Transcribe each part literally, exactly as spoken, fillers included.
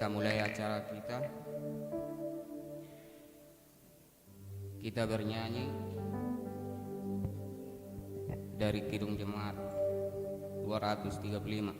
Kita mulai acara kita. Kita bernyanyi dari Kidung Jemaat dua ratus tiga puluh lima.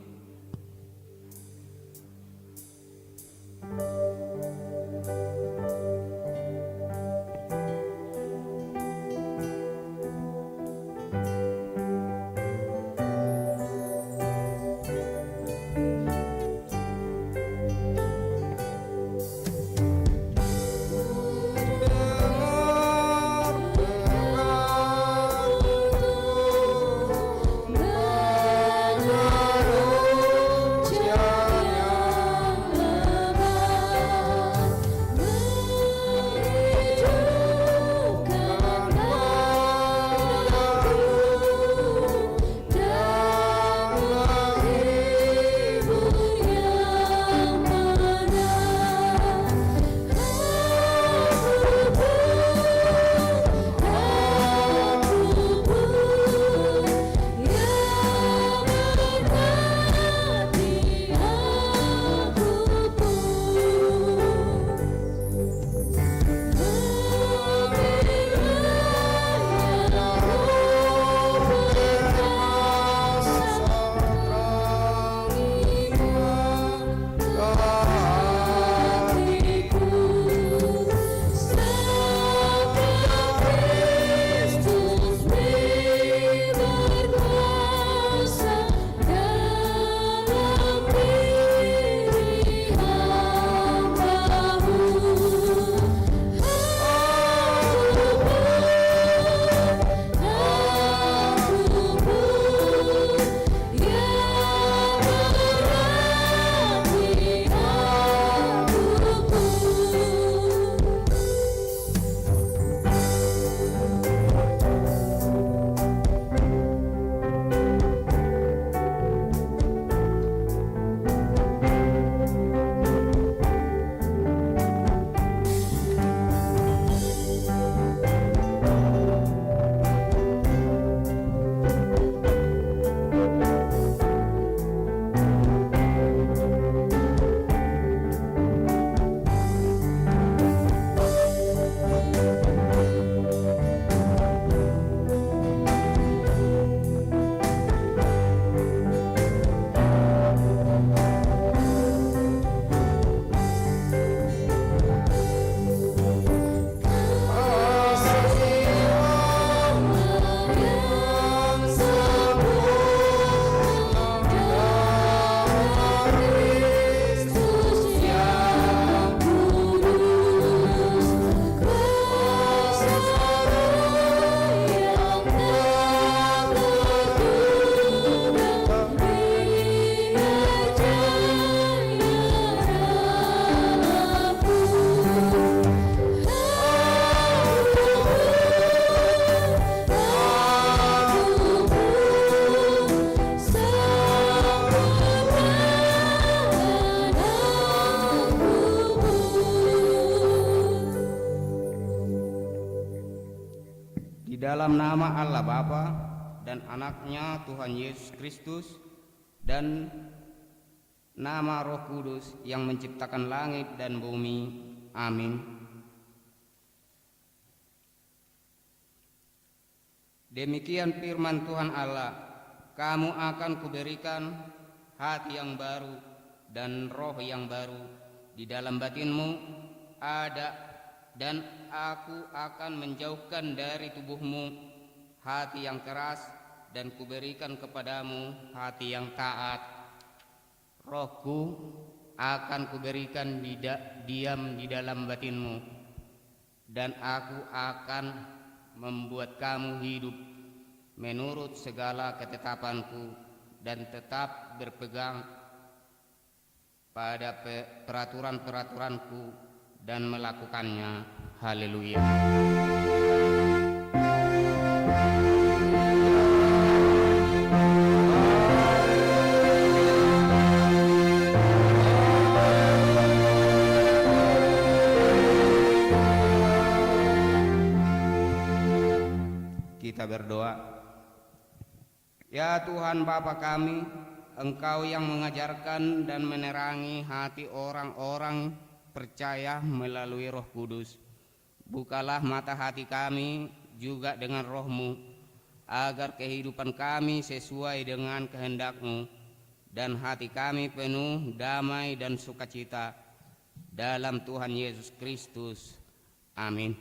Di dalam nama Allah Bapa dan Anaknya Tuhan Yesus Kristus dan nama Roh Kudus yang menciptakan langit dan bumi. Amin. Demikian firman Tuhan Allah, "Kamu akan kuberikan hati yang baru dan roh yang baru di dalam batinmu ada, dan Aku akan menjauhkan dari tubuhmu hati yang keras dan kuberikan kepadamu hati yang taat." Rohku akan kuberikan di da-, diam di dalam batinmu, dan Aku akan membuat kamu hidup menurut segala ketetapanku dan tetap berpegang pada pe-, peraturan-peraturanku dan melakukannya. Haleluya. Kita berdoa. Ya Tuhan Bapa kami, Engkau yang mengajarkan dan menerangi hati orang-orang percaya melalui Roh Kudus. Bukalah mata hati kami juga dengan Roh-Mu, agar kehidupan kami sesuai dengan kehendak-Mu, dan hati kami penuh damai dan sukacita. Dalam Tuhan Yesus Kristus. Amin.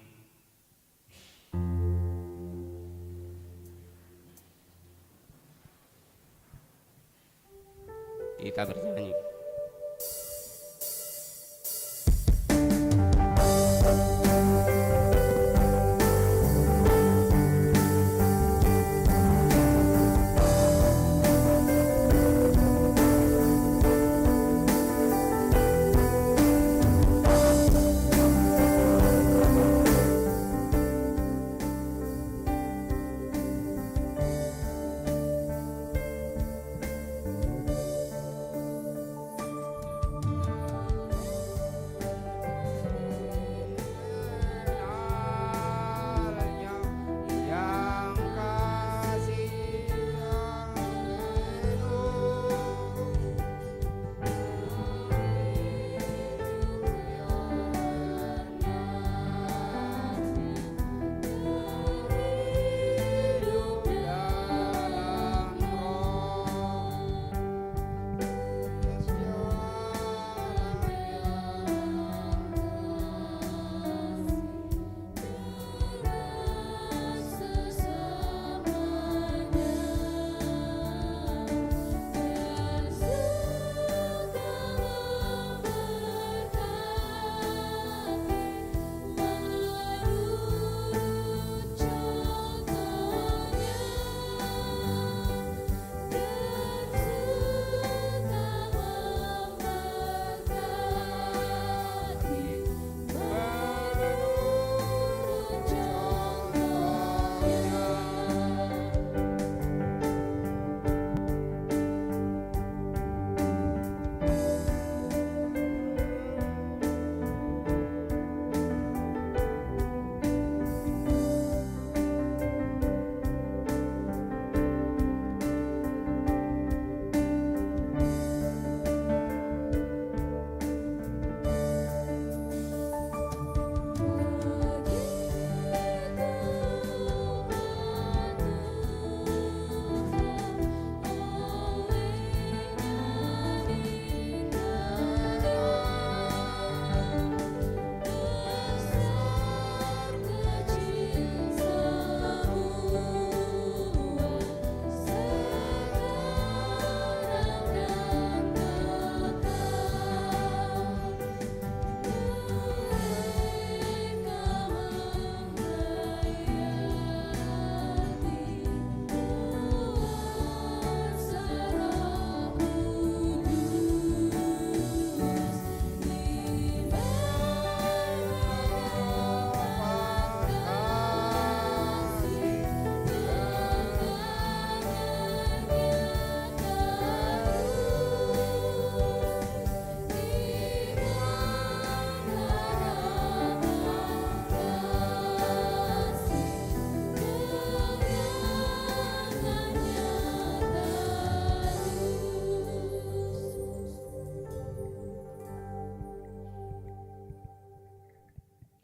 Kita bernyanyi.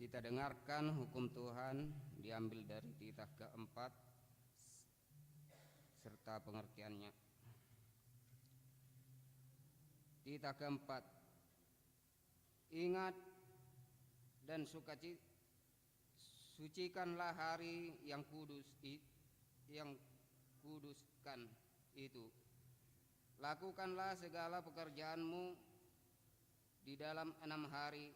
Kita dengarkan hukum Tuhan diambil dari titah keempat serta pengertiannya. Titah keempat. Ingat dan sukaci-, sucikanlah hari yang kudus i-, yang kuduskan itu. Lakukanlah segala pekerjaanmu di dalam enam hari,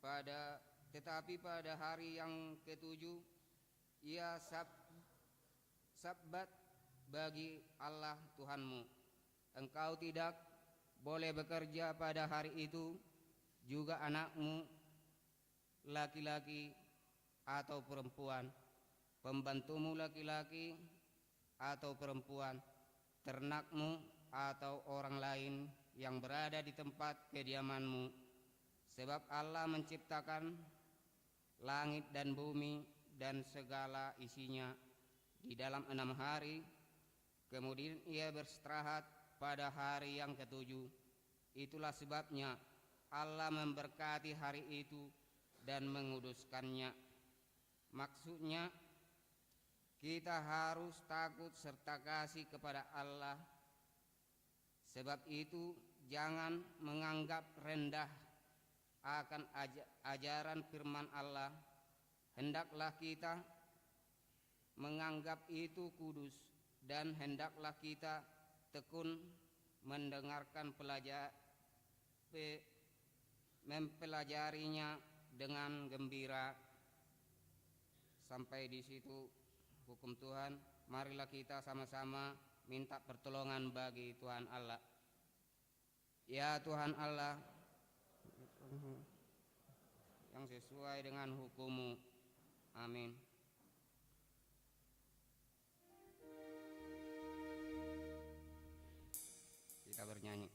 pada, tetapi pada hari yang ketujuh, ia sab-, Sabbat bagi Allah Tuhanmu. Engkau tidak boleh bekerja pada hari itu, juga anakmu laki-laki atau perempuan, pembantumu laki-laki atau perempuan, ternakmu atau orang lain yang berada di tempat kediamanmu. Sebab Allah menciptakan langit dan bumi dan segala isinya di dalam enam hari, kemudian ia beristirahat pada hari yang ketujuh. Itulah sebabnya Allah memberkati hari itu dan menguduskannya. Maksudnya, kita harus takut serta kasih kepada Allah. Sebab itu, jangan menganggap rendah akan aja-, ajaran firman Allah. Hendaklah kita menganggap itu kudus, dan hendaklah kita tekun mendengarkan pelaja-, pe-, mempelajarinya dengan gembira. Sampai di situ hukum Tuhan. Marilah kita sama-sama minta pertolongan bagi Tuhan Allah. Ya Tuhan Allah, yang sesuai dengan hukum-Mu. Amin. Kita bernyanyi.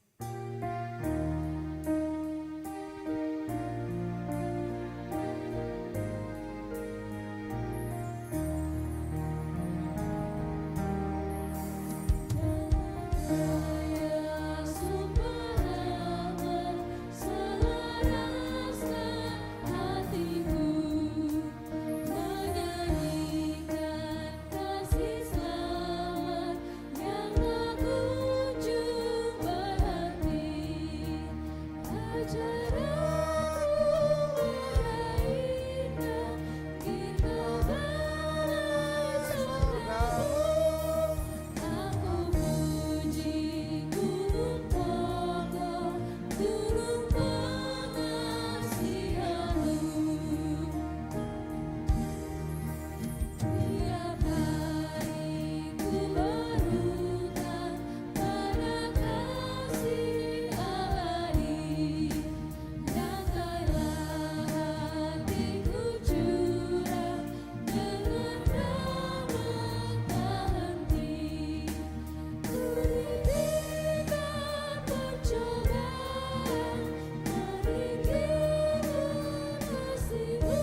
Kasih selamat yang tak kunjung berhenti. Ajaranmu meraihkan kita dalam surgamu. Aku puji gunung kokoh, gunung pengasihanmu. Tiap hari ku berhutang pada kasih abadi. Datanglah hatiku curang dengan damai tak henti. Ku di tingkat pencobaan, meninggikan kasih-Mu.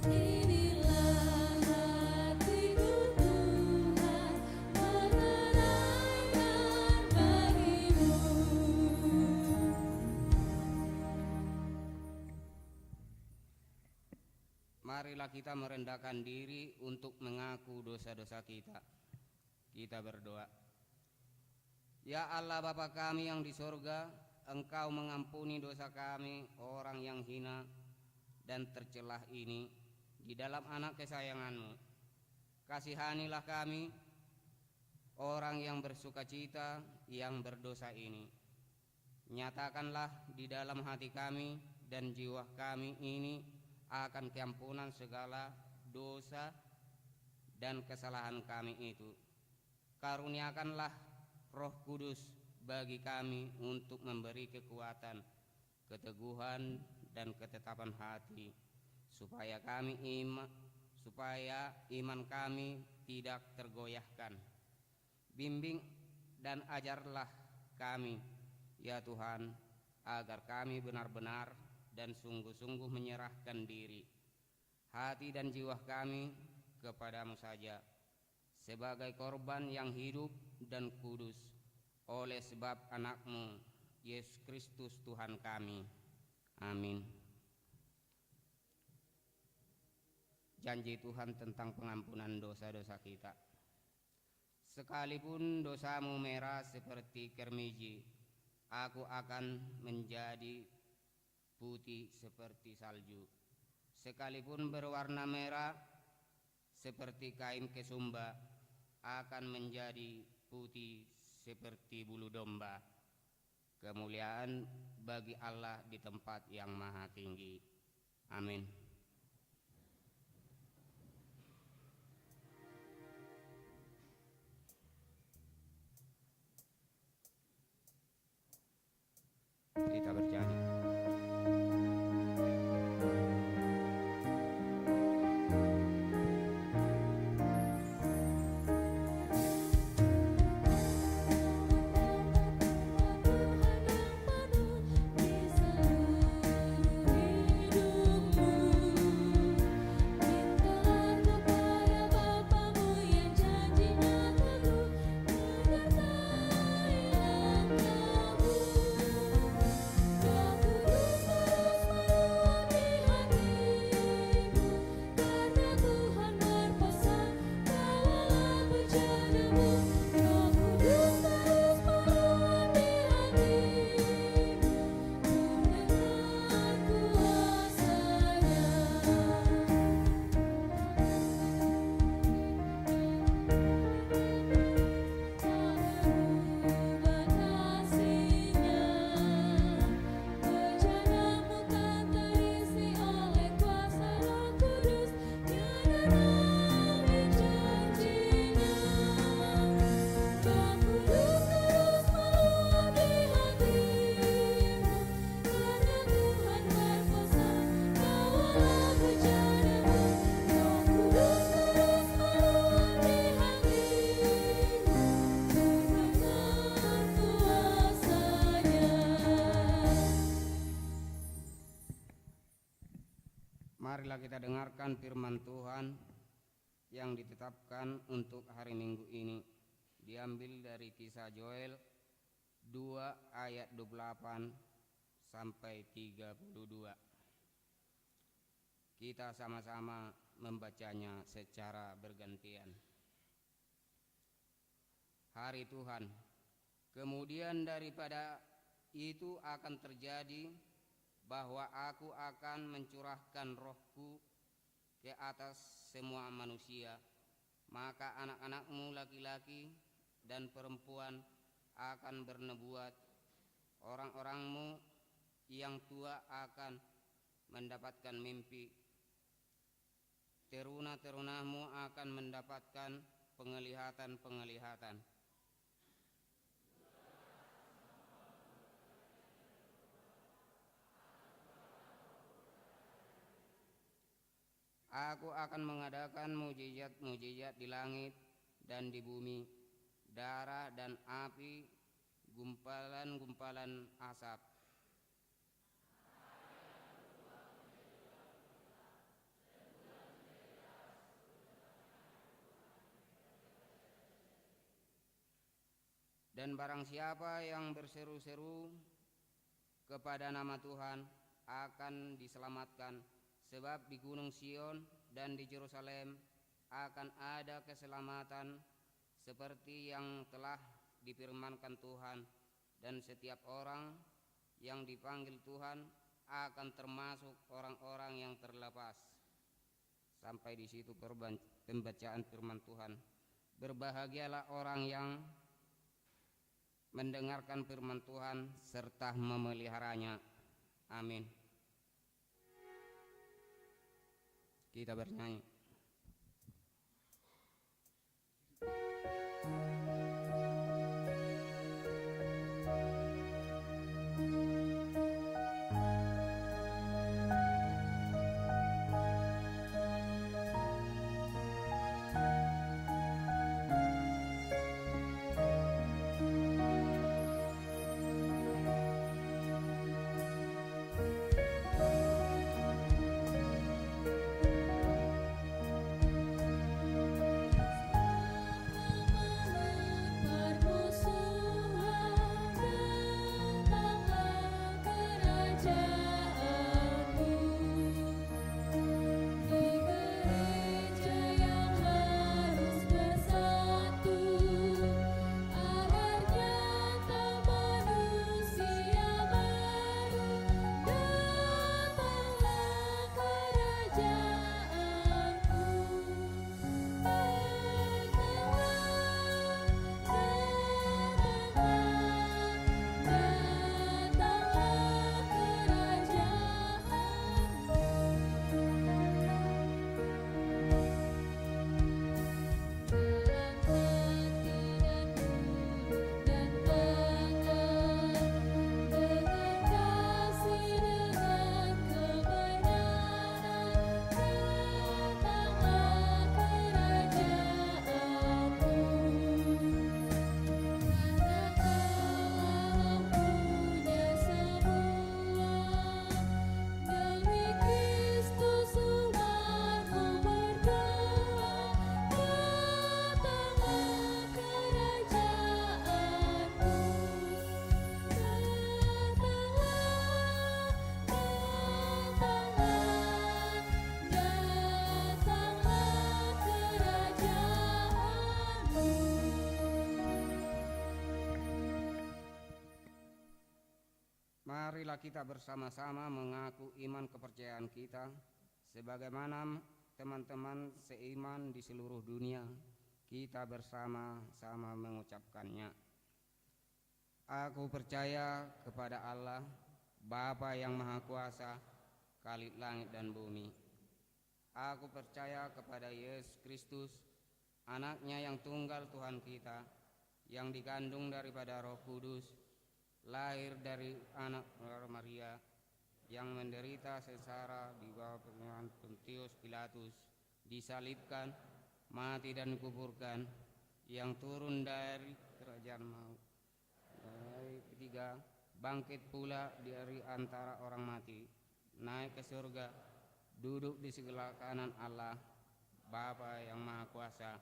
Inilah hatiku Tuhan, menyerahkan bagi-Mu. Marilah kita merendahkan diri untuk mengaku dosa-dosa kita. Kita berdoa. Ya Allah, Bapa kami yang di sorga, Engkau mengampuni dosa kami, orang yang hina dan tercelah ini, di dalam Anak kesayangan-Mu. Kasihanilah kami, orang yang bersukacita, yang berdosa ini. Nyatakanlah di dalam hati kami dan jiwa kami ini akan keampunan segala dosa dan kesalahan kami itu. Karuniakanlah Roh Kudus bagi kami untuk memberi kekuatan, keteguhan, dan ketetapan hati, supaya kami ima-, supaya iman kami tidak tergoyahkan. Bimbing dan ajarlah kami, ya Tuhan, agar kami benar-benar dan sungguh-sungguh menyerahkan diri, hati dan jiwa kami kepada-Mu saja, sebagai korban yang hidup dan kudus, oleh sebab Anak-Mu, Yesus Kristus Tuhan kami. Amin. Janji Tuhan tentang pengampunan dosa-dosa kita. Sekalipun dosamu merah seperti kermiji, aku akan menjadi putih seperti salju. Sekalipun berwarna merah seperti kain kesumba, akan menjadi putih seperti bulu domba. Kemuliaan bagi Allah di tempat yang maha tinggi. Amin. Kita bernyanyi. Marilah kita dengarkan firman Tuhan yang ditetapkan untuk hari Minggu ini. Diambil dari Kisah Joel dua ayat dua puluh delapan sampai tiga puluh dua. Kita sama-sama membacanya secara bergantian. Hari Tuhan. Kemudian daripada itu akan terjadi bahwa Aku akan mencurahkan Roh-Ku ke atas semua manusia, maka anak-anakmu laki-laki dan perempuan akan bernubuat, orang-orangmu yang tua akan mendapatkan mimpi, teruna-terunamu akan mendapatkan penglihatan-penglihatan. Aku akan mengadakan mujizat-mujizat di langit dan di bumi, darah dan api, gumpalan-gumpalan asap. Dan barang siapa yang berseru-seru kepada nama Tuhan akan diselamatkan, sebab di Gunung Sion dan di Jerusalem akan ada keselamatan seperti yang telah difirmankan Tuhan, dan setiap orang yang dipanggil Tuhan akan termasuk orang-orang yang terlepas. Sampai di situ perban-, pembacaan firman Tuhan. Berbahagialah orang yang mendengarkan firman Tuhan serta memeliharanya. Amin. Kita bernyanyi. Marilah kita bersama-sama mengaku iman kepercayaan kita, sebagaimana teman-teman seiman di seluruh dunia, kita bersama-sama mengucapkannya. Aku percaya kepada Allah, Bapa yang Maha Kuasa, Khalik langit dan bumi. Aku percaya kepada Yesus Kristus, Anaknya yang tunggal Tuhan kita, yang dikandung daripada Roh Kudus, lahir dari anak Maria, yang menderita sengsara di bawah pemerintahan Pontius Pilatus, disalibkan, mati dan dikuburkan, yang turun dari kerajaan maut. Hari ketiga, bangkit pula dari antara orang mati, naik ke surga, duduk di sebelah kanan Allah, Bapa yang Maha Kuasa.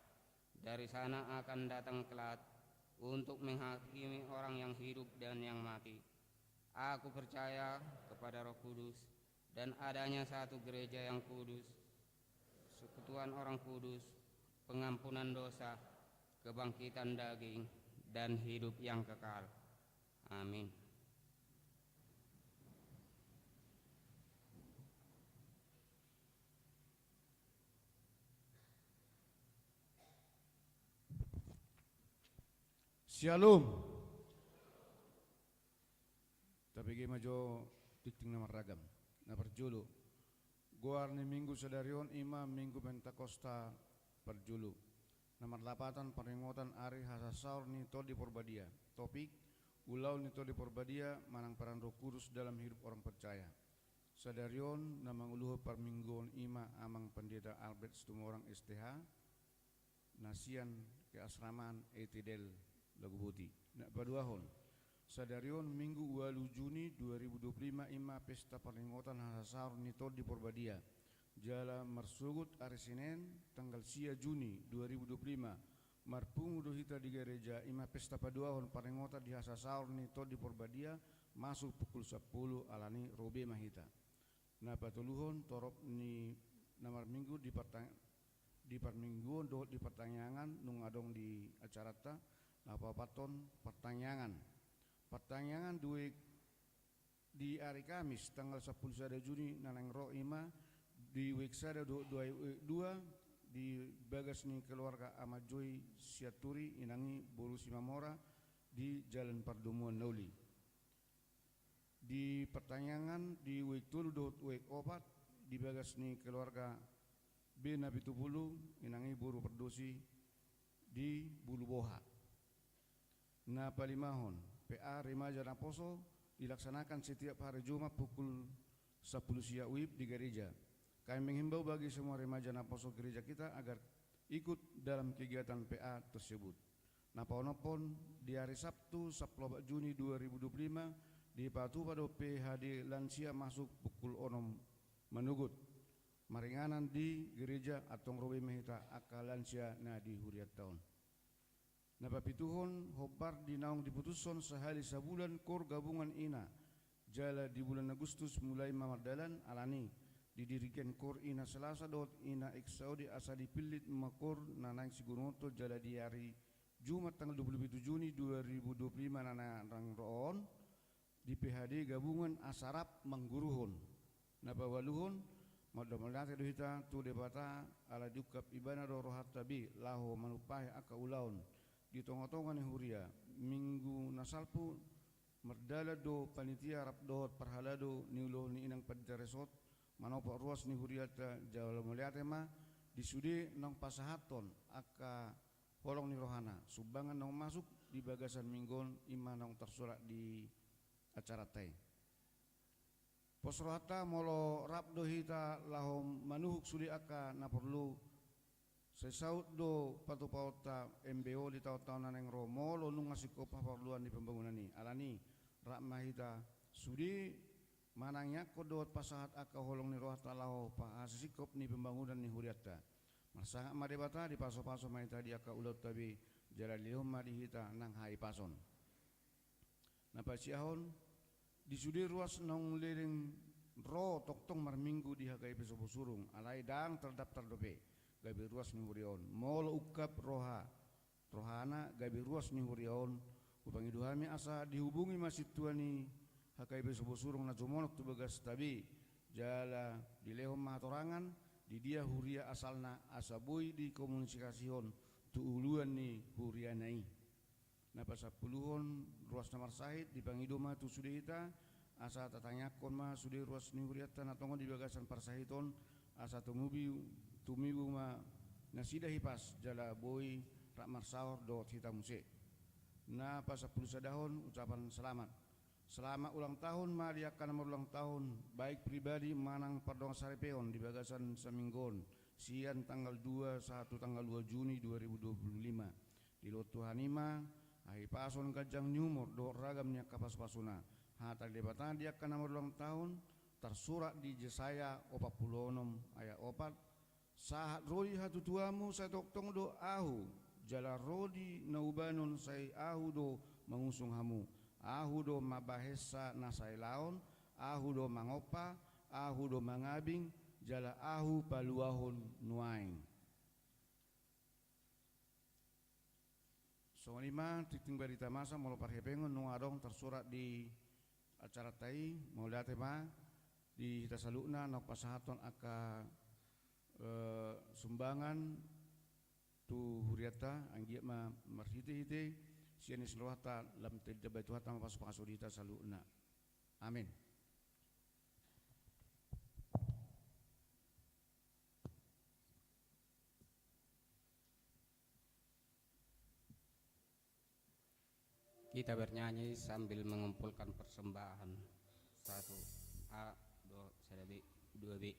Dari sana akan datang kelak untuk menghakimi orang yang hidup dan yang mati. Aku percaya kepada Roh Kudus dan adanya satu gereja yang kudus, persekutuan orang kudus, pengampunan dosa, kebangkitan daging, dan hidup yang kekal. Amin. Syalom. Tabege ma jo tingting na marragam. Na parjolo, goar ni Minggu sadari on i ma Minggu Pentakosta parjolo. Na marlapatan parningotan ari hasasaor ni Tondi Porbadia. Topik: Ulaon ni Tondi Porbadia manang peran Roh Kudus dalam hidup orang percaya. Sadari on na manguluhon parmingguon i ma Amang Pandita Albert Situmorang, S T H, na sian Keasraman E T D L Laguboti. Na paduahon, sadari on Minggu ualu Juni dua ribu dua puluh lima i ma pesta parningotan hasasaor ni Tondi Porbadia. Jala marsogot ari Senen tanggal sia Juni dua ribu dua puluh lima, marpungu do hita di gareja, i ma pesta paduahon parningotan di hasasaor ni Tondi Porbadia, masuk pukul sampulu, alani ro be ma hita. Na patoluhon, torop ni na marminggu di partang-, di parmingguon dohot di partangiangan nunga adong di acaranta. Na paopathon, partangiangan. Partangiangan di uek di ari Kamis tanggal sampulu sada Juni na naeng ro i ma di uek sada dohot dua, uek dua, di bagas ni keluarga Ama Joi Sianturi, inang i boru Simamora, di Jalan Pardomuan na Uli. Di partangiangan di uek tolu dohot uek opat di bagas ni keluarga B Napitupulu, inang i boru Pardosi, di Buluboha. Na palimahon, P A remaja naposo dilaksanakan setiap hari Jumat pukul sampulu sia WIB di gareja. Kami menghimbau bagi semua remaja naposo gereja kita agar ikut dalam kegiatan P A tersebut. Na paonomhon, di ari Sabtu sampulu opat Juni dua ribu dua puluh lima, dipatupa do P H D lansia masuk pukul onom manogot. Maringanan di gareja, antong ro be ma hita angka lansia na di hurianta on. Na papituhon, hombar di naung diputushon sahali sabulan KOR gabungan i na, jala di bulan Agustus mulai ma mardalan. Alani, didirikan KOR i na Selasa dohot i na Eksaudi asa dipillit ma KOR na naeng sigurungonhon, jala di ari Jumat tanggal dua pulu pitu Juni dua ribu dua pulu lima na naeng ro on, di P H D gabungan asa rap mangguruhon. Na paualuhon, mandok mauliate do hita tu Debata ala diungkap Ibana do rohanta be laho manumpahi angka ulaon di tongatonga ni huria. Minggu na salpu mardalan do panitia rap dohot parhalado niulohon ni inang pandita resort manopot ruas ni hurianta. Jala mauliate ma di sude naung pasahathon angka holong ni rohana, sumbangan naung masuk di bagasan minggu on, i ma naung tarsurat di acaranta i. Pos rohanta molo rap do hita laho manuhuk sude angka na porlu. Sai saut do patupaonta M B O di taontaon na naeng ro molo nunga singkop haporluan ni pembangunan i. Alani, rap ma hita sude manangiangkon dohot pasahat angka holong ni rohanta laho pa-, hasisingkop ni pembangunan ni hurianta. Marsangap ma Debata, dipasupasu ma hita di angka ulaonta be, jala dilehon ma di hita nang hahipason. Na pasiahon, di sude ruas naung leleng ro tongtong marminggu di H K I P Soposurung, alai ndang tardaptar dope gabe ruas ni huria on. Molo ungkap roha, rohana gabe ruas ni huria on, hupangido hami asa dihubungi ma sintua ni H K I P Soposurung na jumonok tu bagasta be, jala dilehon ma hatorangan di dia huria asalna asa boi dikomunikasihon tu uluan ni huriana i. Na pasampuluhon, ruas na marsahit, dipangido ma tu sude hita, asa tatangiangkon ma sude ruas ni hurianta na tongon di bagasan parsahit on, asa tumibu, tumibu ma nasida hipas, jala boi rap marsaor dohot hita muse. Na pasampulusadahon, ucapan selamat. Selamat ulang tahun ma di angka na marulang tahun, baik pribadi manang pardongan saripeon di bagasan saminggu on, sian tanggal dua sahat tu tanggal dua Juni dua ribu dua puluh lima. Dilehon Tuhan i ma hahipason, ganjang ni umur dohot ragam ni angka pasupasuna. Hata ni Debata di angka na marulang tahun, tarsurat di Jesaya opat pulu onom ayat opat, sahat ro di hatutuamu sai tongtong do Ahu, jala ro di na ubanon sai Ahu do mangusung hamu. Ahu do mambahensa na sailaon, Ahu do mangompa, Ahu do mangabing, jala Ahu paluahon nuaeng. Songon i ma tingting barita masa molo parhepengon nunga adong tarsurat di acaranta i, mauliate ma di hita saluhutna naung pasahathon angka, eh, sumbangan tu hurianta, anggiat ma marhitehite sian i sian rohanta lam tadi ditambai Tuhanta ma pasu-pasu di hita saluhutna. Amin. Kita bernyanyi sambil mengumpulkan persembahan. Satu, A, dua, sada B, dua B.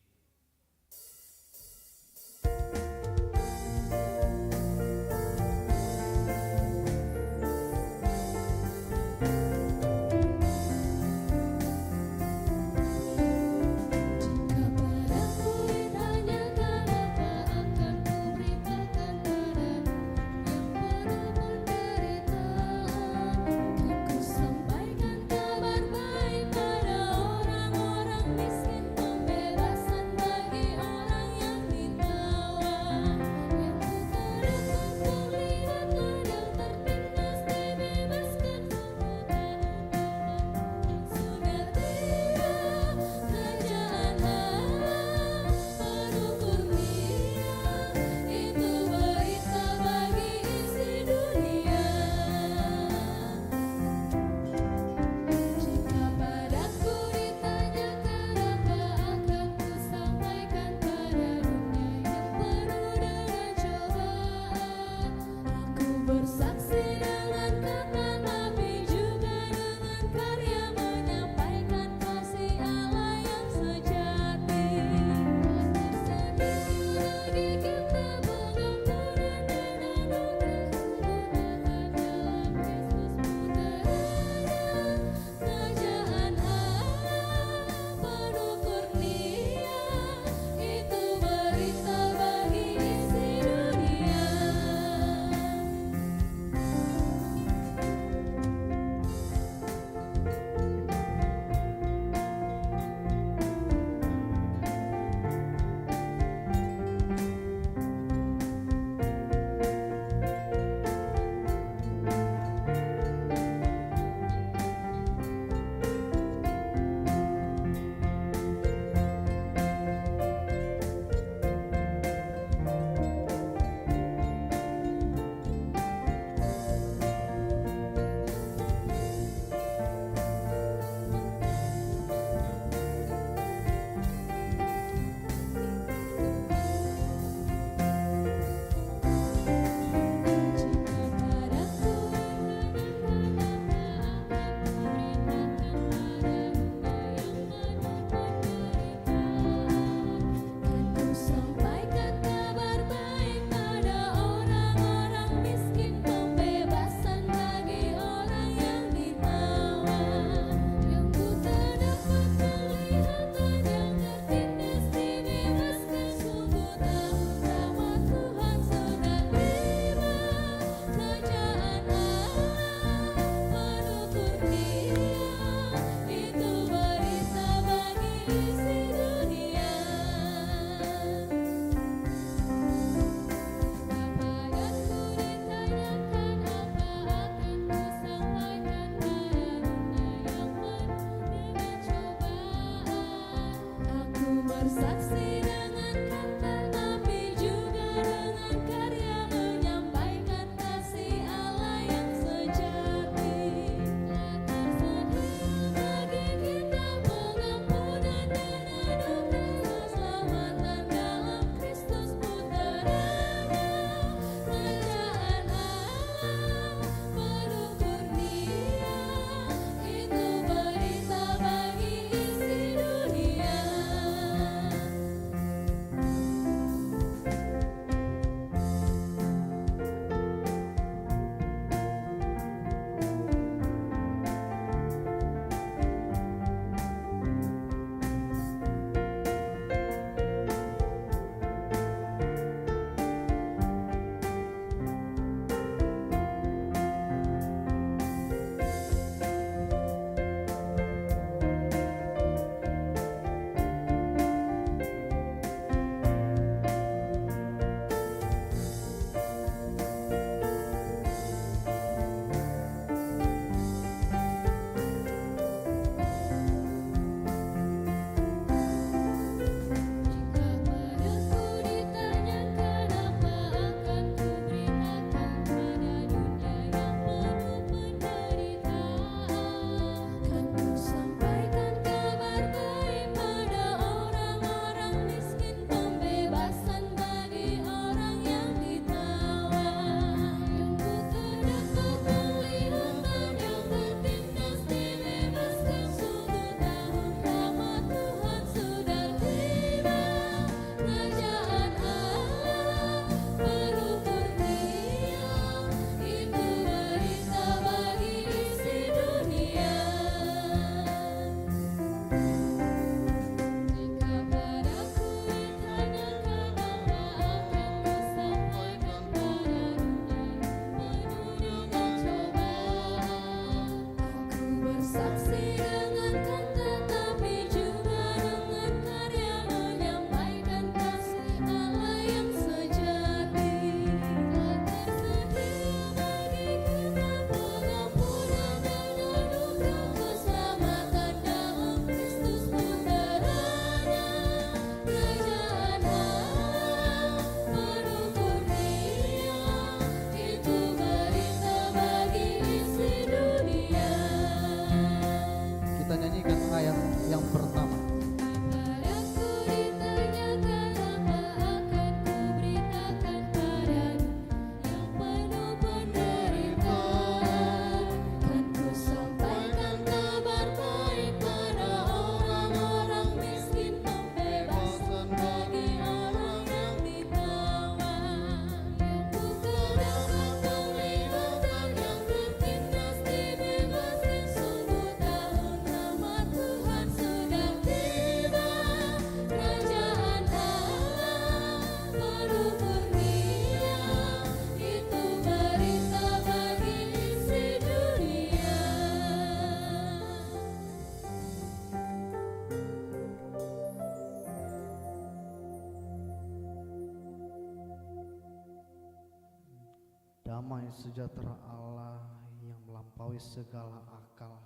Sejahtera Allah yang melampaui segala akal,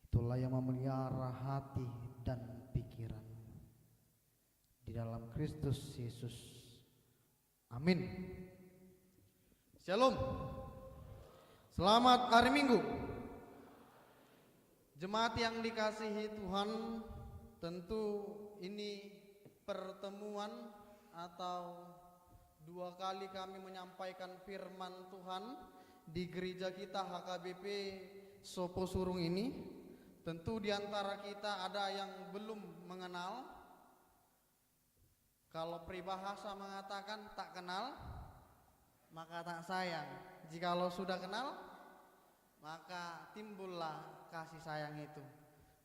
itulah yang memelihara hati dan pikiran di dalam Kristus Yesus. Amin. Shalom. Selamat hari Minggu. Jemaat yang dikasihi Tuhan, tentu ini pertemuan atau dua kali kami menyampaikan firman Tuhan di gereja kita H K B P Soposurung ini. Tentu di antara kita ada yang belum mengenal. Kalau peribahasa mengatakan tak kenal, maka tak sayang. Jikalau sudah kenal, maka timbullah kasih sayang itu.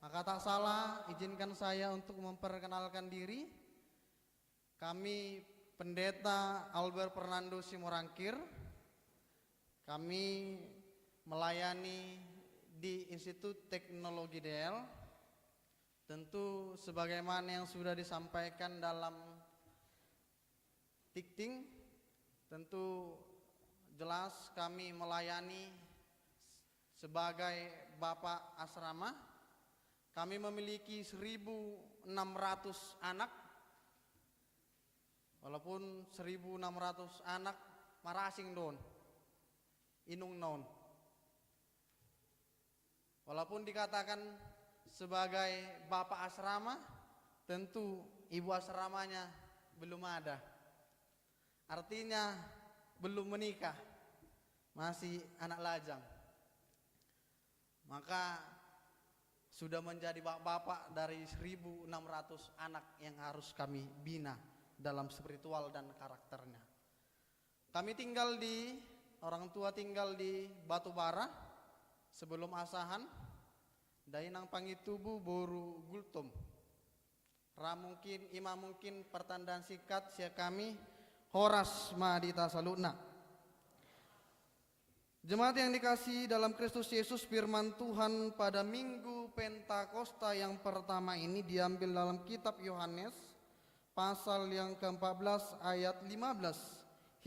Maka tak salah, izinkan saya untuk memperkenalkan diri. Kami Pendeta Albert Fernando Simorangkir. Kami melayani di Institut Teknologi D L. Tentu sebagaimana yang sudah disampaikan dalam dikting, tentu jelas kami melayani sebagai bapak asrama. Kami memiliki seribu enam ratus anak. Walaupun seribu enam ratus anak marasing do on, inungna on. Walaupun dikatakan sebagai bapak asrama, tentu ibu asramanya belum ada. Artinya belum menikah, masih anak lajang. Maka sudah menjadi bapak-bapak dari seribu enam ratus anak yang harus kami bina dalam spiritual dan karakternya. Kami tinggal di, orang tua tinggal di Batubara, sebelum Asahan, Dainang Pangitubu, boru Gultom. Ra mungkin, ima mungkin pertanyaan singkat sian kami, horas ma di hita saluhutna. Jemaat yang dikasihi dalam Kristus Yesus, firman Tuhan pada Minggu Pentakosta yang pertama ini diambil dalam kitab Yohanes, pasal yang keempat belas ayat lima belas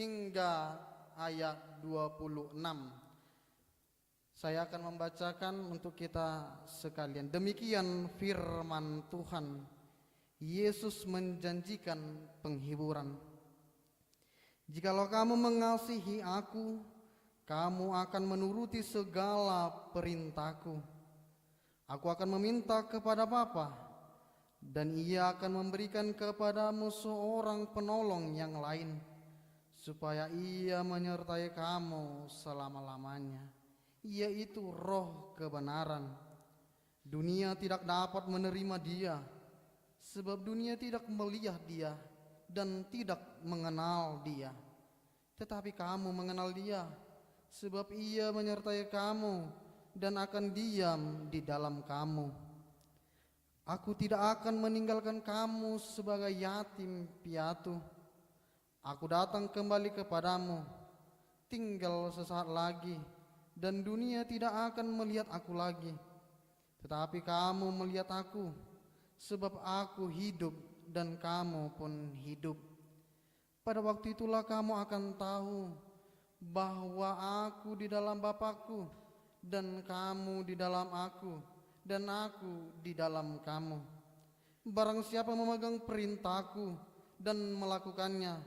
hingga ayat dua puluh enam. Saya akan membacakan untuk kita sekalian. Demikian firman Tuhan. Yesus menjanjikan penghiburan. Jikalau kamu mengasihi Aku, kamu akan menuruti segala perintah-Ku. Aku akan meminta kepada Bapa, dan Ia akan memberikan kepadamu seorang penolong yang lain, supaya Ia menyertai kamu selama-lamanya, yaitu Roh kebenaran. Dunia tidak dapat menerima Dia, sebab dunia tidak melihat Dia dan tidak mengenal Dia. Tetapi kamu mengenal Dia, sebab Ia menyertai kamu dan akan diam di dalam kamu. Aku tidak akan meninggalkan kamu sebagai yatim piatu. Aku datang kembali kepadamu. Tinggal sesaat lagi, dan dunia tidak akan melihat Aku lagi. Tetapi kamu melihat Aku, sebab Aku hidup dan kamu pun hidup. Pada waktu itulah kamu akan tahu bahwa Aku di dalam Bapa-Ku, dan kamu di dalam Aku, dan Aku di dalam kamu. Barang siapa memegang perintah-Ku dan melakukannya,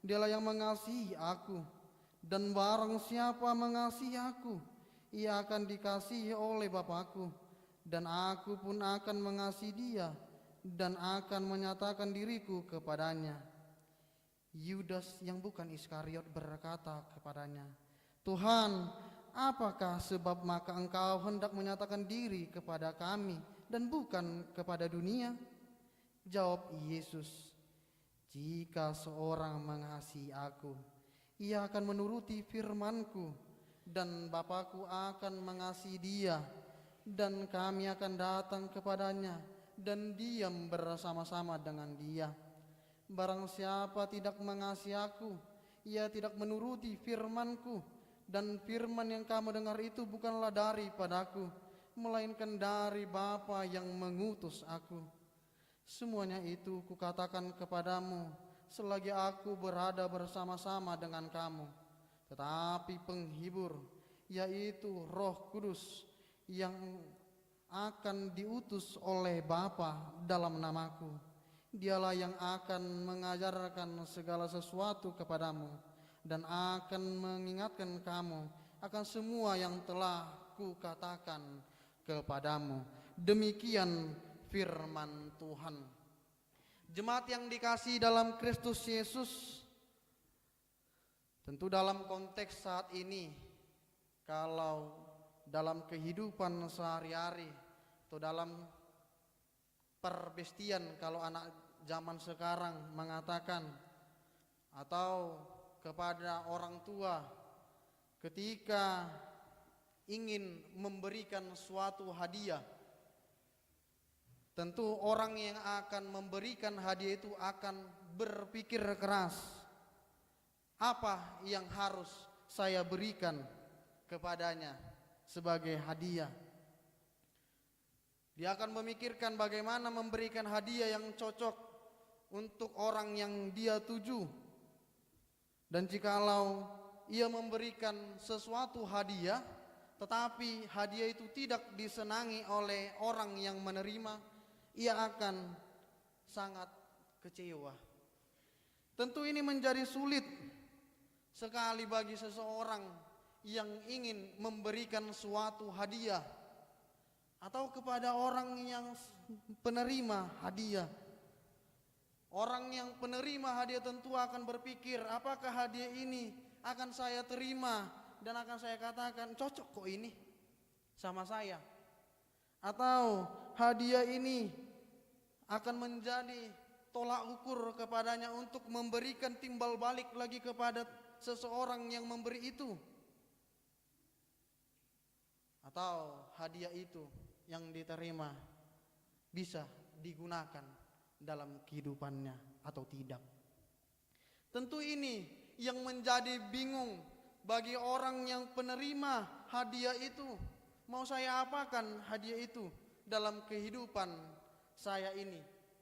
dialah yang mengasihi Aku. Dan barang siapa mengasihi Aku, ia akan dikasihi oleh Bapa-Ku. Dan Aku pun akan mengasihi dia, dan akan menyatakan diri-Ku kepadanya. Yudas yang bukan Iskariot berkata kepadanya, "Tuhan, apakah sebab maka Engkau hendak menyatakan diri kepada kami dan bukan kepada dunia?" Jawab Yesus, "Jika seorang mengasihi Aku, ia akan menuruti firman-Ku, dan Bapa-Ku akan mengasihi dia, dan Kami akan datang kepadanya dan diam bersama-sama dengan dia. Barang siapa tidak mengasihi Aku, ia tidak menuruti firman-Ku, dan firman yang kamu dengar itu bukanlah daripada-Ku, melainkan dari Bapa yang mengutus Aku. Semuanya itu Kukatakan kepadamu selagi Aku berada bersama-sama dengan kamu. Tetapi penghibur, yaitu Roh Kudus yang akan diutus oleh Bapa dalam namaku. Dialah yang akan mengajarkan segala sesuatu kepadamu dan akan mengingatkan kamu akan semua yang telah kukatakan kepadamu. Demikian firman Tuhan. Jemaat yang dikasihi dalam Kristus Yesus, tentu dalam konteks saat ini, kalau dalam kehidupan sehari-hari atau dalam perbestian, kalau anak zaman sekarang mengatakan, atau kepada orang tua ketika ingin memberikan suatu hadiah, tentu orang yang akan memberikan hadiah itu akan berpikir keras apa yang harus saya berikan kepadanya sebagai hadiah. Dia akan memikirkan bagaimana memberikan hadiah yang cocok untuk orang yang dia tuju. Dan jikalau ia memberikan sesuatu hadiah, tetapi hadiah itu tidak disenangi oleh orang yang menerima, ia akan sangat kecewa. Tentu ini menjadi sulit sekali bagi seseorang yang ingin memberikan suatu hadiah atau kepada orang yang penerima hadiah. Orang yang penerima hadiah tentu akan berpikir, apakah hadiah ini akan saya terima dan akan saya katakan, cocok kok ini sama saya? Atau hadiah ini akan menjadi tolak ukur kepadanya untuk memberikan timbal balik lagi kepada seseorang yang memberi itu? Atau hadiah itu yang diterima bisa digunakan dalam kehidupannya atau tidak? Tentu ini yang menjadi bingung bagi orang yang penerima hadiah itu. Mau saya apakan hadiah itu dalam kehidupan saya ini?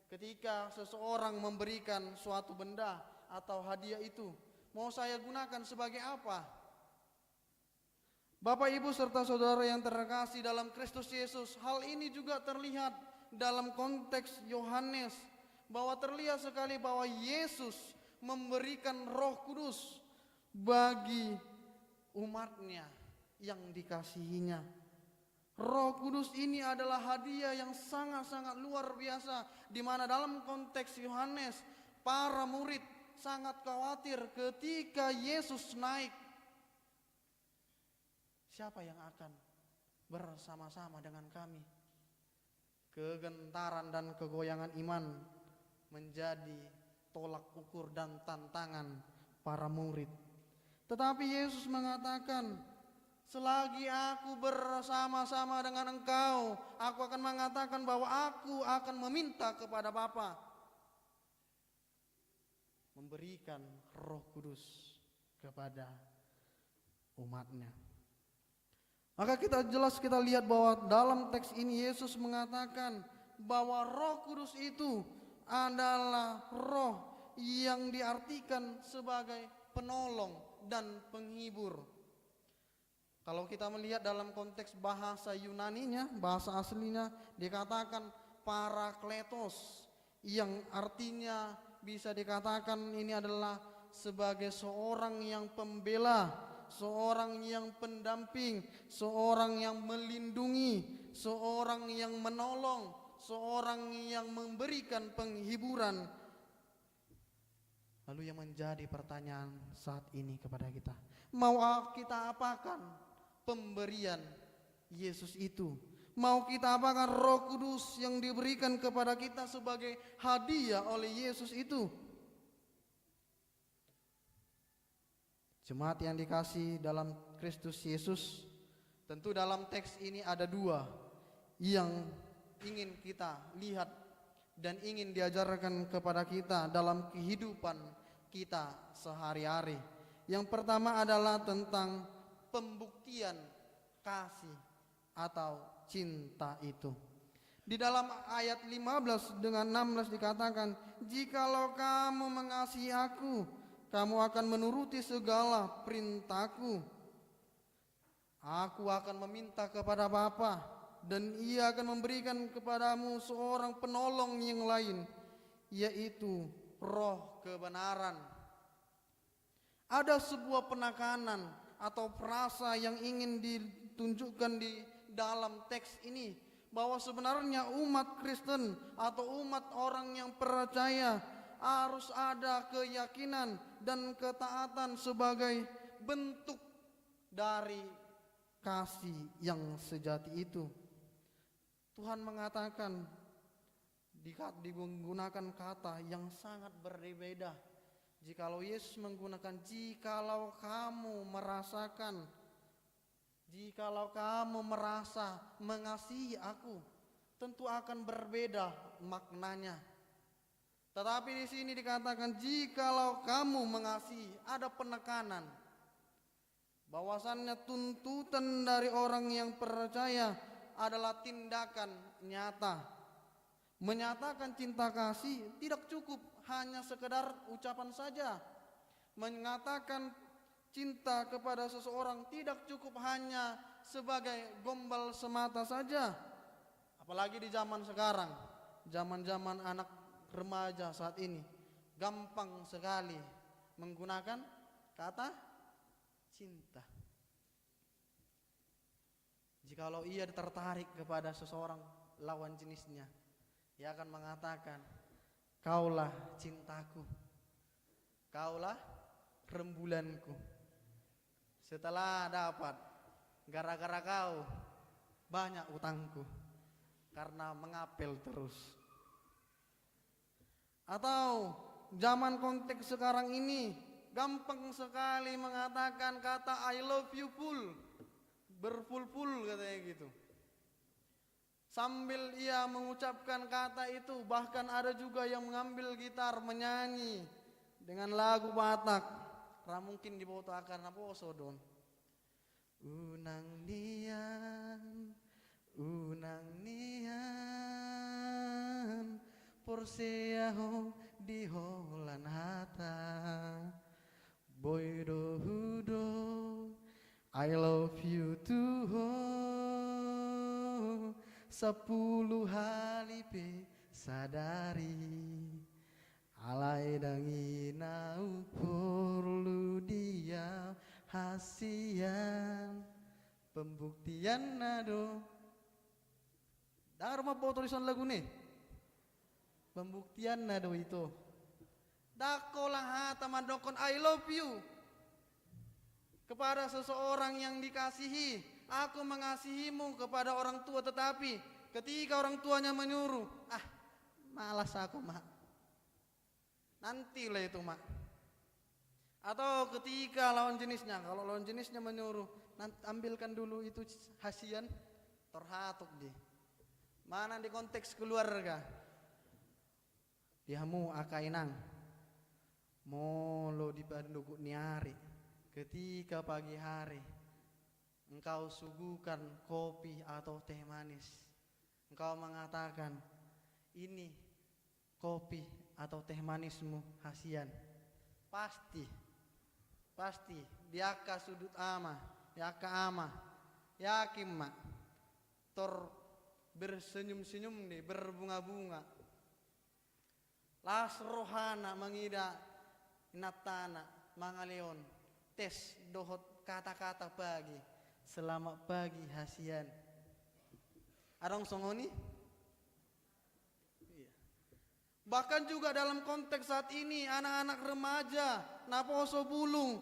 Ketika seseorang memberikan suatu benda atau hadiah itu, mau saya gunakan sebagai apa? Bapak, Ibu, serta saudara yang terkasih dalam Kristus Yesus, hal ini juga terlihat dalam konteks Yohanes, bahwa terlihat sekali bahwa Yesus memberikan Roh Kudus bagi umat-Nya yang dikasihi-Nya. Roh Kudus ini adalah hadiah yang sangat-sangat luar biasa, di mana dalam konteks Yohanes, para murid sangat khawatir ketika Yesus naik. Siapa yang akan bersama-sama dengan kami? Kegentaran dan kegoyangan iman menjadi tolak ukur dan tantangan para murid. Tetapi Yesus mengatakan, "Selagi Aku bersama-sama dengan engkau, Aku akan mengatakan bahwa Aku akan meminta kepada Bapa." Memberikan Roh Kudus kepada umat-Nya. Maka kita jelas kita lihat bahwa dalam teks ini Yesus mengatakan bahwa Roh Kudus itu adalah Roh yang diartikan sebagai penolong dan penghibur. Kalau kita melihat dalam konteks bahasa Yunaninya, bahasa aslinya dikatakan Parakletos, yang artinya bisa dikatakan ini adalah sebagai seorang yang pembela, seorang yang pendamping, seorang yang melindungi, seorang yang menolong, seorang yang memberikan penghiburan. Lalu yang menjadi pertanyaan saat ini kepada kita, mau kita apakan pemberian Yesus itu? Mau kita apakan Roh Kudus yang diberikan kepada kita sebagai hadiah oleh Yesus itu? Jemaat yang dikasihi dalam Kristus Yesus, tentu dalam teks ini ada dua yang ingin kita lihat dan ingin diajarkan kepada kita dalam kehidupan kita sehari-hari. Yang pertama adalah tentang pembuktian kasih atau cinta itu. Di dalam ayat lima belas dengan enam belas dikatakan, "Jikalau kamu mengasihi Aku, kamu akan menuruti segala perintahku. Aku akan meminta kepada Bapa, dan Ia akan memberikan kepadamu seorang penolong yang lain, yaitu Roh kebenaran. Ada sebuah penekanan atau frasa yang ingin ditunjukkan di dalam teks ini, bahwa sebenarnya umat Kristen atau umat orang yang percaya harus ada keyakinan dan ketaatan sebagai bentuk dari kasih yang sejati itu. Tuhan mengatakan, dikat-, digunakan kata yang sangat berbeda. Jikalau Yesus menggunakan, "Jikalau kamu merasakan, jikalau kamu merasa mengasihi aku," tentu akan berbeda maknanya. Tetapi di sini dikatakan, "Jikalau kamu mengasihi," ada penekanan. Bahwasannya tuntutan dari orang yang percaya adalah tindakan nyata. Menyatakan cinta kasih tidak cukup hanya sekedar ucapan saja. Mengatakan cinta kepada seseorang tidak cukup hanya sebagai gombal semata saja. Apalagi di zaman sekarang, zaman-zaman anak remaja saat ini, gampang sekali menggunakan kata cinta. Jikalau ia tertarik kepada seseorang lawan jenisnya, ia akan mengatakan, "Kaulah cintaku, kaulah rembulanku." Setelah dapat, gara-gara kau, banyak utangku, karena mengapel terus. Atau zaman konteks sekarang ini, gampang sekali mengatakan kata "I love you" full, berfull-full katanya gitu. Sambil ia mengucapkan kata itu, bahkan ada juga yang mengambil gitar, menyanyi dengan lagu Batak. Ra mungkin diboto angka na poso do on. Unang nian, unang nian, porsea ho di holan hata. Boi do hudok, "I love you" tu ho, sampulu hali pe sadari. Alai ndang i na porlu di au hasian. Pembuktianna do. Ndang ro mamboto dison laguna i. Pembuktianna do ito. Ndang holan hata mandokkon "I love you" kepada seseorang yang dikasihi. "Aku mengasihimu" kepada orang tua, tetapi ketika orang tuanya menyuruh, "Ah, malas aku, Mak. Nantilah itu, Mak." Atau ketika lawan jenisnya, kalau lawan jenisnya menyuruh, "Nanti ambilkan dulu itu hasian," tor hatop dia. Manang di konteks keluarga. Di hamu angka inang, molo di pandogot ni ari, ketika pagi hari, engkau suguhkan kopi atau teh manis, engkau mengatakan, "Ini kopi atau teh manismu hasian." Pasti, pasti di angka sudut ama, di angka ama, yakin ma, tor bersenyum-senyum dei, berbunga-bunga. Las rohana mangida inantana mangalehon teh dohot kata-kata pagi, "Selamat pagi, hasian." Adong songon i? Iya. Bahkan juga dalam konteks saat ini, anak-anak remaja, naposo bulung,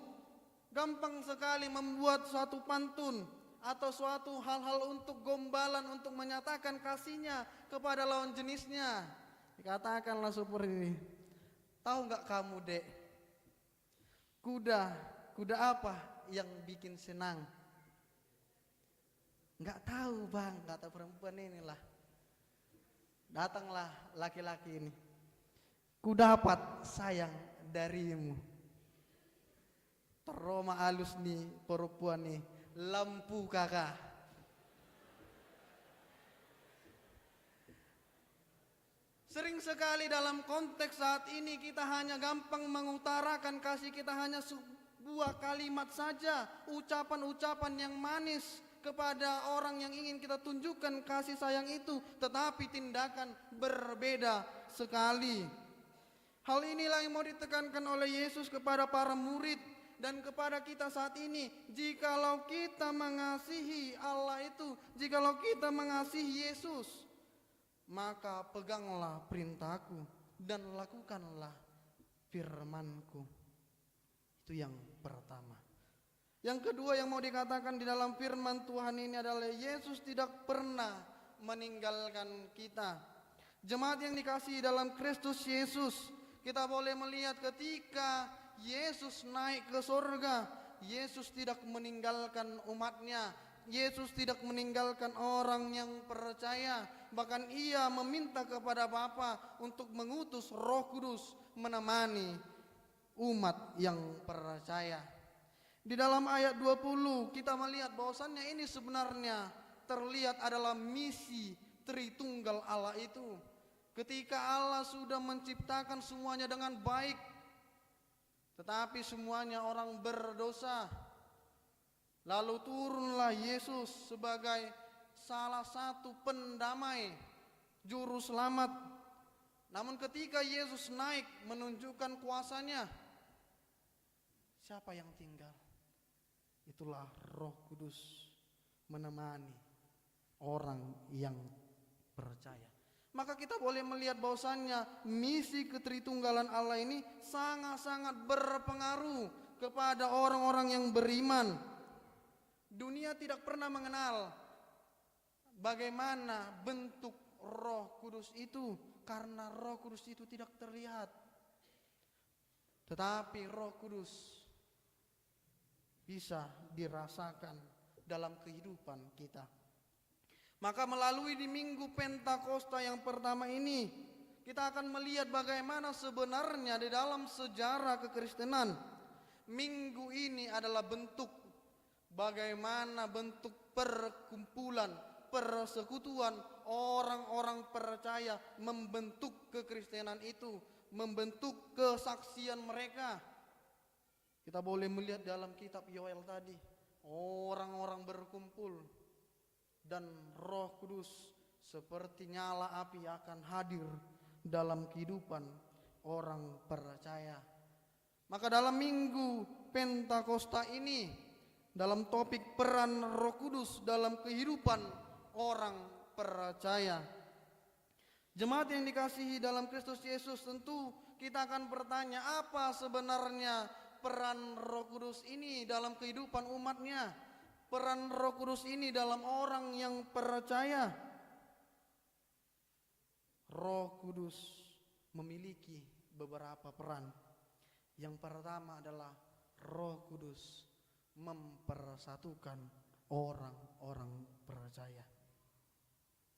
gampang sekali membuat suatu pantun atau suatu hal-hal untuk gombalan, untuk menyatakan kasihnya kepada lawan jenisnya. Dikatakanlah seperti ini, "Tahu nggak kamu, Dek, kuda, kuda apa yang bikin senang?" "Nggak tahu, Bang," kata perempuan inilah. Datanglah laki-laki ini. "Kudapat sayang darimu." Tor ro ma alus ni perempuan i, "Lampu, Kakak." Sering sekali dalam konteks saat ini kita hanya gampang mengutarakan kasih kita, hanya sebuah kalimat saja, ucapan-ucapan yang manis kepada orang yang ingin kita tunjukkan kasih sayang itu, tetapi tindakan berbeda sekali. Hal inilah yang mau ditekankan oleh Yesus kepada para murid dan kepada kita saat ini. Jikalau kita mengasihi Allah itu, jikalau kita mengasihi Yesus, maka peganglah perintahku dan lakukanlah firmanku. Itu yang pertama. Yang kedua yang mau dikatakan di dalam firman Tuhan ini adalah Yesus tidak pernah meninggalkan kita. Jemaat yang dikasihi dalam Kristus Yesus, kita boleh melihat ketika Yesus naik ke sorga, Yesus tidak meninggalkan umatnya. Yesus tidak meninggalkan orang yang percaya. Bahkan ia meminta kepada Bapa untuk mengutus Roh Kudus menemani umat yang percaya. Di dalam ayat dua puluh kita melihat bahwasannya ini sebenarnya terlihat adalah misi Tritunggal Allah itu. Ketika Allah sudah menciptakan semuanya dengan baik, tetapi semuanya orang berdosa. Lalu turunlah Yesus sebagai salah satu pendamai, juru selamat. Namun ketika Yesus naik menunjukkan kuasanya, siapa yang tinggal? Itulah Roh Kudus menemani orang yang percaya. Maka kita boleh melihat bahwasannya misi ketritunggalan Allah ini sangat-sangat berpengaruh kepada orang-orang yang beriman. Dunia tidak pernah mengenal bagaimana bentuk Roh Kudus itu, karena Roh Kudus itu tidak terlihat. Tetapi Roh Kudus bisa dirasakan dalam kehidupan kita. Maka melalui di Minggu Pentakosta yang pertama ini, kita akan melihat bagaimana sebenarnya di dalam sejarah kekristenan, Minggu ini adalah bentuk bagaimana bentuk perkumpulan, persekutuan orang-orang percaya membentuk kekristenan itu, membentuk kesaksian mereka. Kita boleh melihat dalam kitab Yoel tadi, orang-orang berkumpul dan Roh Kudus seperti nyala api akan hadir dalam kehidupan orang percaya. Maka dalam Minggu Pentakosta ini, dalam topik peran Roh Kudus dalam kehidupan orang percaya. Jemaat yang dikasihi dalam Kristus Yesus, tentu kita akan bertanya, apa sebenarnya peran Roh Kudus ini dalam kehidupan umatnya? Peran Roh Kudus ini dalam orang yang percaya. Roh Kudus memiliki beberapa peran. Yang pertama adalah Roh Kudus mempersatukan orang-orang percaya.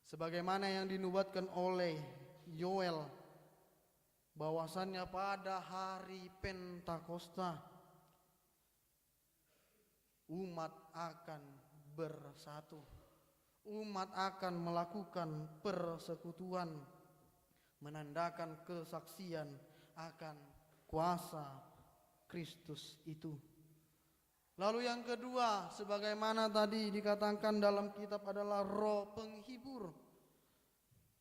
Sebagaimana yang dinubuatkan oleh Yoel, bahwasannya pada hari Pentakosta, umat akan bersatu, umat akan melakukan persekutuan, menandakan kesaksian akan kuasa Kristus itu. Lalu yang kedua, sebagaimana tadi dikatakan dalam kitab, adalah Roh Penghibur.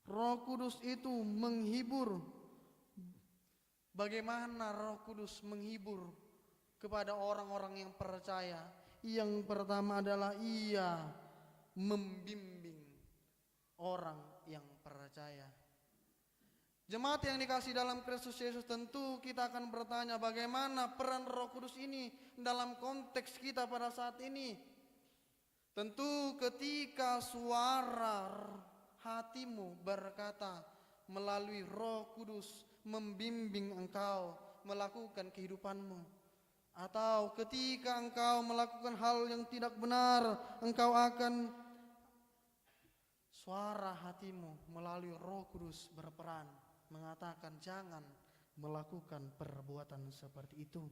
Roh Kudus itu menghibur. Bagaimana Roh Kudus menghibur kepada orang-orang yang percaya? Yang pertama adalah Ia membimbing orang yang percaya. Jemaat yang dikasihi dalam Kristus Yesus, tentu kita akan bertanya, bagaimana peran Roh Kudus ini dalam konteks kita pada saat ini? Tentu ketika suara hatimu berkata melalui Roh Kudus membimbing engkau melakukan kehidupanmu. Atau ketika engkau melakukan hal yang tidak benar, engkau akan suara hatimu melalui Roh Kudus berperan mengatakan, "Jangan melakukan perbuatan seperti itu."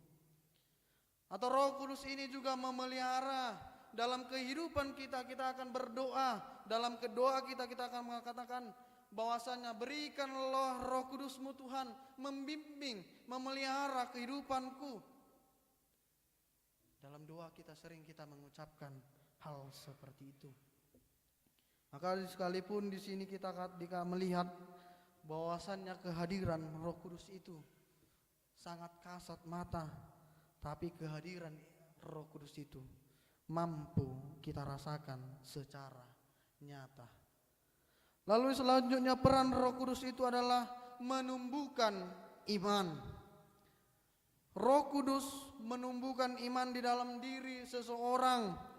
Atau Roh Kudus ini juga memelihara dalam kehidupan kita, kita akan berdoa, dalam kedoa kita, kita akan mengatakan, bahwasanya berikanlah Roh Kudus-Mu, Tuhan, membimbing, memelihara kehidupanku. Dalam doa kita sering kita mengucapkan hal seperti itu. Maka sekalipun di sini kita kat-, dika-, melihat bahwasannya kehadiran Roh Kudus itu sangat kasat mata, tapi kehadiran Roh Kudus itu mampu kita rasakan secara nyata. Lalu selanjutnya, peran Roh Kudus itu adalah menumbuhkan iman. Roh Kudus menumbuhkan iman di dalam diri seseorang.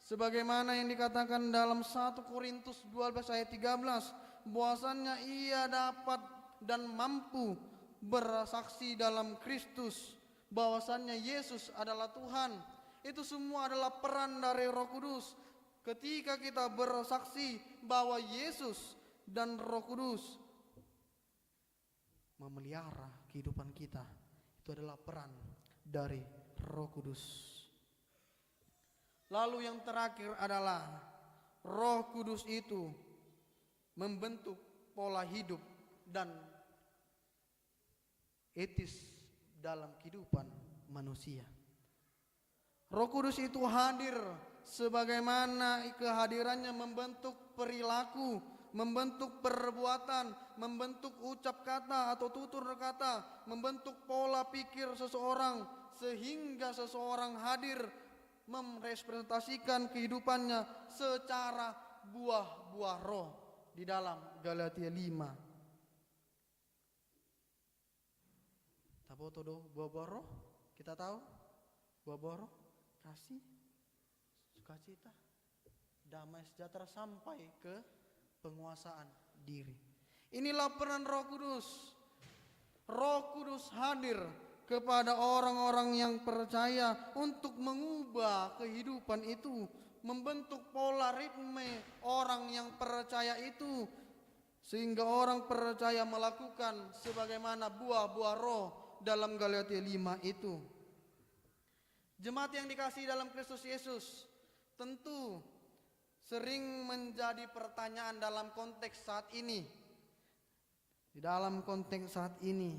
Sebagaimana yang dikatakan dalam satu Korintus dua belas ayat tiga belas, bahwasannya ia dapat dan mampu bersaksi dalam Kristus, bahwasannya Yesus adalah Tuhan. Itu semua adalah peran dari Roh Kudus. Ketika kita bersaksi bahwa Yesus dan Roh Kudus memelihara kehidupan kita, itu adalah peran dari Roh Kudus. Lalu yang terakhir adalah Roh Kudus itu membentuk pola hidup dan etis dalam kehidupan manusia. Roh Kudus itu hadir sebagaimana kehadirannya membentuk perilaku, membentuk perbuatan, membentuk ucap kata atau tutur kata, membentuk pola pikir seseorang, sehingga seseorang hadir merepresentasikan kehidupannya secara buah-buah roh di dalam Galatia lima. Taboto do buah-buah roh? Kita tahu? Buah-buah roh, kasih, sukacita, damai sejahtera, sampai ke penguasaan diri. Inilah peran Roh Kudus. Roh Kudus hadir kepada orang-orang yang percaya untuk mengubah kehidupan itu, membentuk pola ritme orang yang percaya itu, sehingga orang percaya melakukan sebagaimana buah-buah roh dalam Galatia lima itu. Jemaat yang dikasihi dalam Kristus Yesus, tentu sering menjadi pertanyaan dalam konteks saat ini. Di dalam konteks saat ini,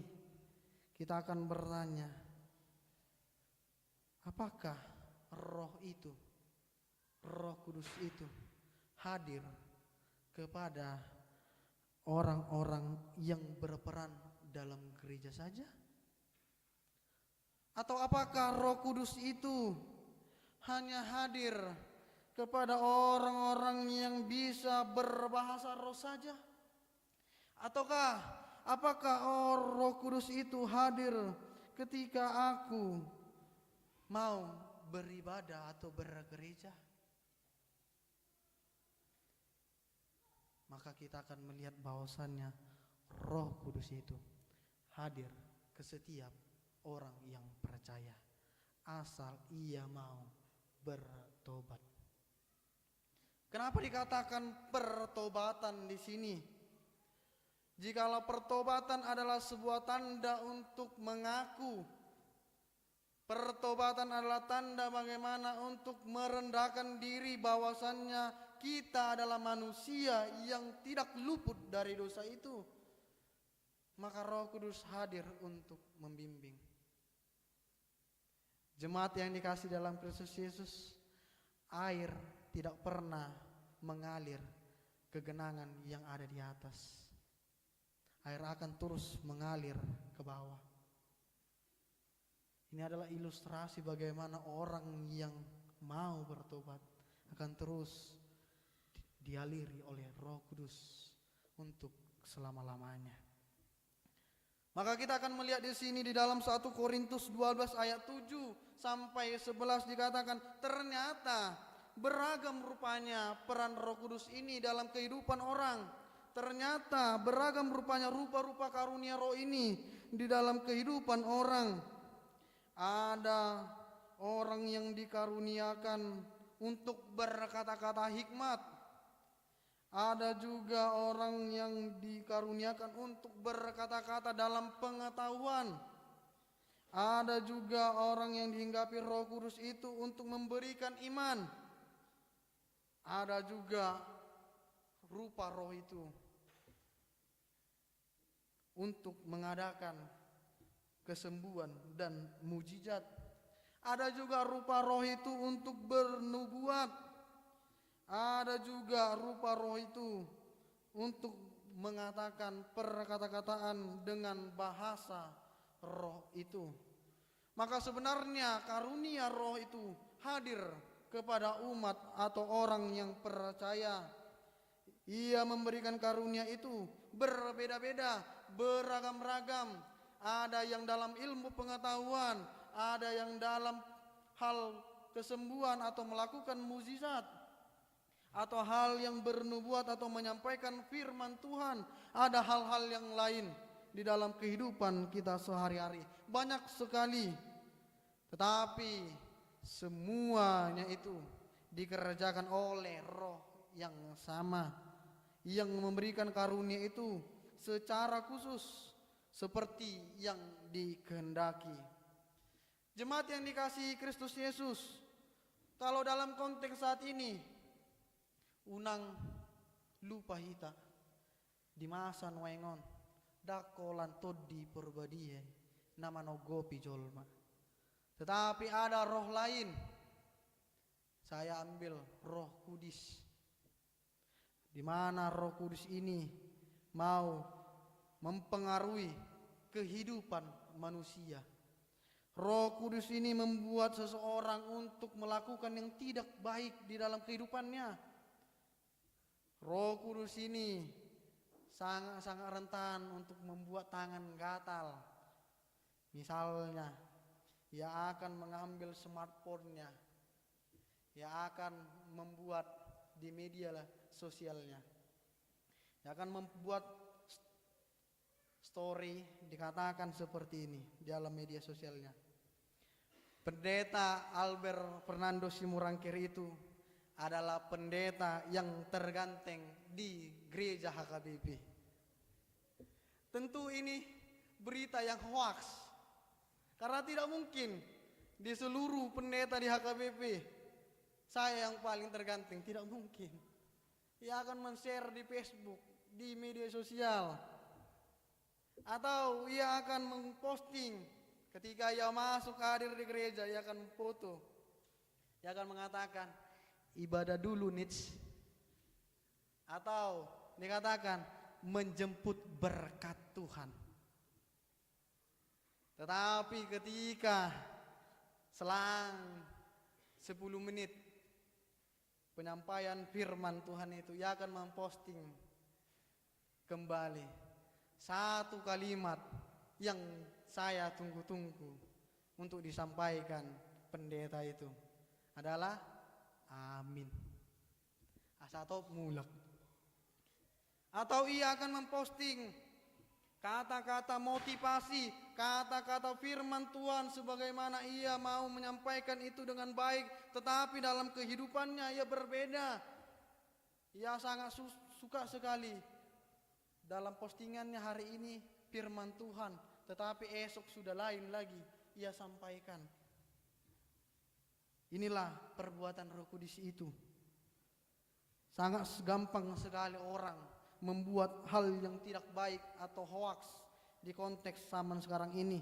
kita akan bertanya, apakah roh itu, Roh Kudus itu hadir kepada orang-orang yang berperan dalam gereja saja? Atau apakah Roh Kudus itu hanya hadir kepada orang-orang yang bisa berbahasa roh saja? Ataukah, apakah, oh, Roh Kudus itu hadir ketika aku mau beribadah atau bergereja? Maka kita akan melihat bahwasannya Roh Kudus itu hadir ke setiap orang yang percaya, asal ia mau bertobat. Kenapa dikatakan pertobatan di sini? Jikalau pertobatan adalah sebuah tanda untuk mengaku, pertobatan adalah tanda bagaimana untuk merendahkan diri, bahwasannya kita adalah manusia yang tidak luput dari dosa itu. Maka Roh Kudus hadir untuk membimbing. Jemaat yang dikasihi dalam Kristus Yesus, air tidak pernah mengalir ke genangan yang ada di atas. Air akan terus mengalir ke bawah. Ini adalah ilustrasi bagaimana orang yang mau bertobat akan terus di-, dialiri oleh Roh Kudus untuk selama-lamanya. Maka kita akan melihat di sini di dalam satu Korintus dua belas ayat tujuh sampai sebelas dikatakan, ternyata beragam rupanya peran Roh Kudus ini dalam kehidupan orang. Ternyata beragam rupanya rupa-rupa karunia Roh ini di dalam kehidupan orang. Ada orang yang dikaruniakan untuk berkata-kata hikmat. Ada juga orang yang dikaruniakan untuk berkata-kata dalam pengetahuan. Ada juga orang yang dihinggapi Roh Kudus itu untuk memberikan iman. Ada juga rupa Roh itu untuk mengadakan kesembuhan dan mujizat. Ada juga rupa roh itu untuk bernubuat. Ada juga rupa roh itu untuk mengatakan perkata-kataan dengan bahasa roh itu. Maka sebenarnya karunia roh itu hadir kepada umat atau orang yang percaya. Ia memberikan karunia itu berbeda-beda, beragam-ragam. Ada yang dalam ilmu pengetahuan, ada yang dalam hal kesembuhan atau melakukan mujizat, atau hal yang bernubuat atau menyampaikan firman Tuhan. Ada hal-hal yang lain di dalam kehidupan kita sehari-hari. Banyak sekali. Tetapi semuanya itu dikerjakan oleh Roh yang sama, yang memberikan karunia itu secara khusus seperti yang dikehendaki. Jemaat yang dikasihi Kristus Yesus, kalau dalam konteks saat ini, unang lupa hita di masa nuaeng on, ndang holan Tondi Porbadia na manonggopi jolma. Tetapi ada roh lain, saya ambil Roh Kudus, di mana Roh Kudus ini mau mempengaruhi kehidupan manusia. Roh Kudus ini membuat seseorang untuk melakukan yang tidak baik di dalam kehidupannya. Roh Kudus ini sangat-sangat rentan untuk membuat tangan gatal. Misalnya, ia akan mengambil smartphone-nya, ia akan membuat di media sosialnya, ia akan membuat story, dikatakan seperti ini di dalam media sosialnya. Pendeta Albert Fernando Simorangkir itu adalah pendeta yang terganteng di gereja H K B P. Tentu ini berita yang hoaks. Karena tidak mungkin di seluruh pendeta di H K B P saya yang paling terganteng, tidak mungkin. Ia akan men-share di Facebook, di media sosial. Atau ia akan memposting ketika ia masuk hadir di gereja, ia akan foto. Ia akan mengatakan, "Ibadah dulu, Nits." Atau dikatakan, "Menjemput berkat Tuhan." Tetapi ketika selang sepuluh menit penyampaian firman Tuhan itu, ia akan memposting kembali satu kalimat yang saya tunggu-tunggu untuk disampaikan pendeta itu adalah, "Amin." Asa top mulak. Atau ia akan memposting kata-kata motivasi, kata-kata firman Tuhan sebagaimana ia mau menyampaikan itu dengan baik, tetapi dalam kehidupannya ia berbeda. Ia sangat su-, suka sekali dalam postingannya hari ini firman Tuhan, tetapi esok sudah lain lagi ia sampaikan. Inilah perbuatan Roh Kudus itu. Sangat gampang sekali orang membuat hal yang tidak baik atau hoaks di konteks zaman sekarang ini.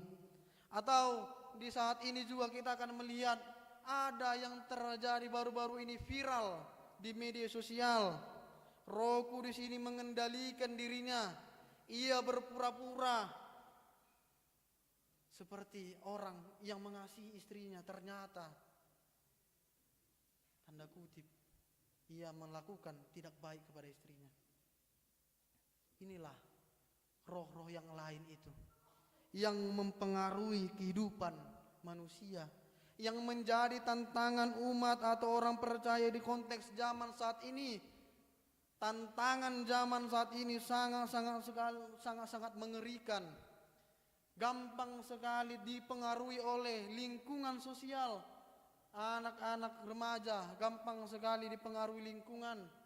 Atau di saat ini juga kita akan melihat ada yang terjadi baru-baru ini, viral di media sosial. Roh Kudus ini mengendalikan dirinya. Ia berpura-pura seperti orang yang mengasihi istrinya, ternyata, tanda kutip, ia melakukan tidak baik kepada istrinya. Inilah roh-roh yang lain itu yang mempengaruhi kehidupan manusia, yang menjadi tantangan umat atau orang percaya di konteks zaman saat ini. Tantangan zaman saat ini sangat-sangat sekal-, sangat-sangat mengerikan. Gampang sekali dipengaruhi oleh lingkungan sosial. Anak-anak remaja gampang sekali dipengaruhi lingkungan.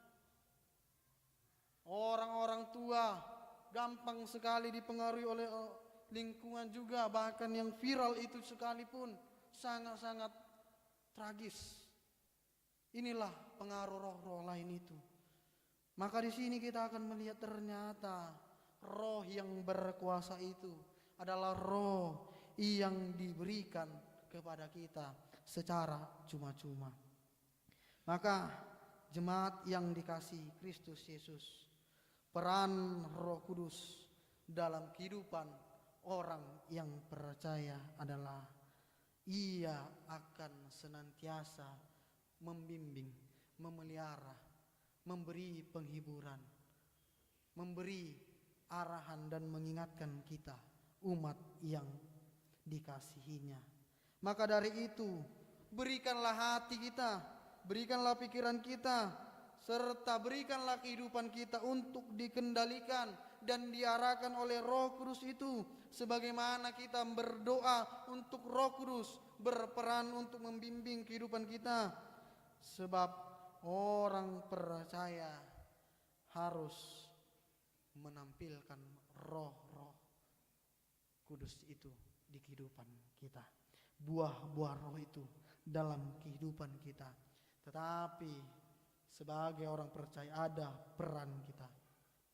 Orang-orang tua gampang sekali dipengaruhi oleh, eh, lingkungan juga. Bahkan yang viral itu sekalipun sangat-sangat tragis. Inilah pengaruh roh-roh lain itu. Maka di sini kita akan melihat ternyata Roh yang berkuasa itu adalah roh yang diberikan kepada kita secara cuma-cuma. Maka, jemaat yang dikasihi Kristus Yesus, peran Roh Kudus dalam kehidupan orang yang percaya adalah Ia akan senantiasa membimbing, memelihara, memberi penghiburan, memberi arahan dan mengingatkan kita, umat yang dikasihinya. Maka dari itu, berikanlah hati kita, berikanlah pikiran kita, serta berikanlah kehidupan kita untuk dikendalikan dan diarahkan oleh Roh Kudus itu, sebagaimana kita berdoa untuk Roh Kudus berperan untuk membimbing kehidupan kita. Sebab orang percaya harus menampilkan roh-roh kudus itu di kehidupan kita. Buah-buah roh itu dalam kehidupan kita. Tetapi sebagai orang percaya ada peran kita.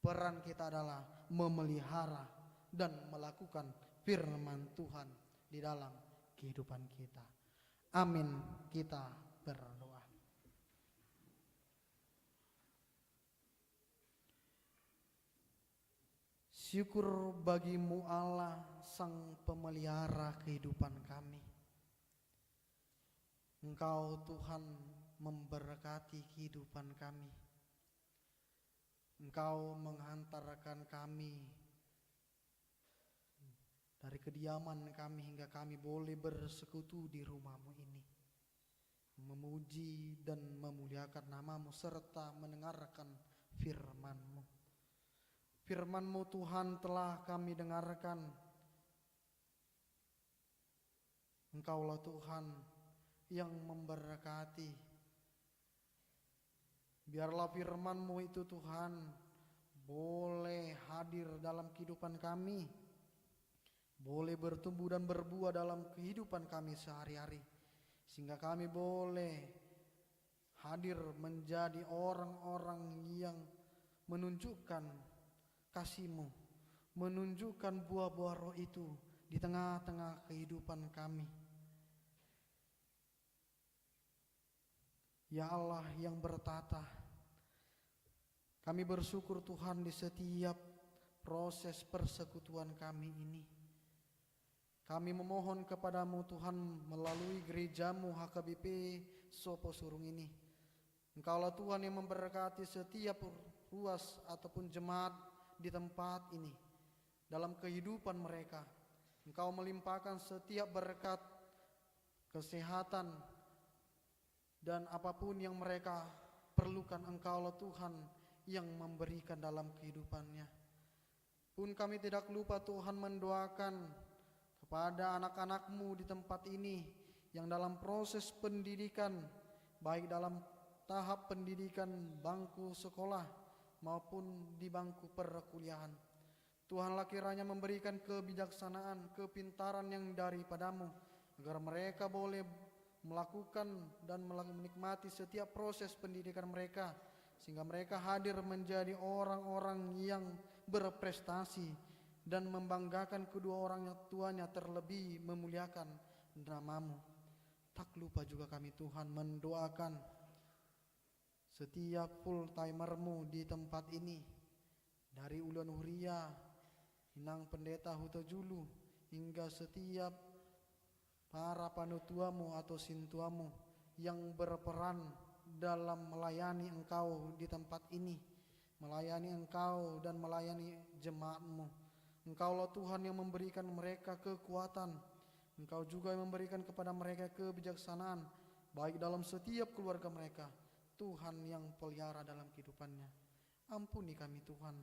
Peran kita adalah memelihara dan melakukan firman Tuhan di dalam kehidupan kita. Amin. Kita berdoa. Syukur bagi-Mu Allah, Sang Pemelihara kehidupan kami. Engkau, Tuhan, memberkati kehidupan kami. Engkau menghantarkan kami dari kediaman kami hingga kami boleh bersekutu di rumah-Mu ini, memuji dan memuliakan nama-Mu serta mendengarkan firman-Mu. Firman-Mu, Tuhan, telah kami dengarkan. Engkaulah, Tuhan, yang memberkati. Biarlah firman-Mu itu, Tuhan, boleh hadir dalam kehidupan kami, boleh bertumbuh dan berbuah dalam kehidupan kami sehari-hari, sehingga kami boleh hadir menjadi orang-orang yang menunjukkan kasih-Mu, menunjukkan buah-buah Roh itu di tengah-tengah kehidupan kami. Ya Allah yang bertata, kami bersyukur, Tuhan, di setiap proses persekutuan kami ini. Kami memohon kepada-Mu, Tuhan, melalui gereja-Mu H K B P Soposurung ini. Engkaulah, Tuhan, yang memberkati setiap ruas ataupun jemaat di tempat ini, dalam kehidupan mereka. Engkau melimpahkan setiap berkat, kesehatan, dan apapun yang mereka perlukan, Engkaulah, Tuhan, yang memberikan dalam kehidupannya. Pun kami tidak lupa, Tuhan, mendoakan kepada anak-anak-Mu di tempat ini yang dalam proses pendidikan, baik dalam tahap pendidikan bangku sekolah maupun di bangku perkuliahan. Tuhanlah kiranya memberikan kebijaksanaan, kepintaran yang daripada-Mu, agar mereka boleh melakukan dan melaku-, menikmati setiap proses pendidikan mereka, sehingga mereka hadir menjadi orang-orang yang berprestasi dan membanggakan kedua orang tuanya, terlebih memuliakan nama-Mu. Tak lupa juga kami, Tuhan, mendoakan setiap full timer-Mu di tempat ini, dari Uluan Huria, Inang Pendeta Hutajulu, hingga setiap para panutua-Mu atau sintua-Mu yang berperan dalam melayani Engkau di tempat ini, melayani Engkau dan melayani jemaat-Mu. Engkaulah, Tuhan, yang memberikan mereka kekuatan. Engkau juga yang memberikan kepada mereka kebijaksanaan, baik dalam setiap keluarga mereka. Tuhan yang pelihara dalam kehidupannya. Ampuni kami, Tuhan,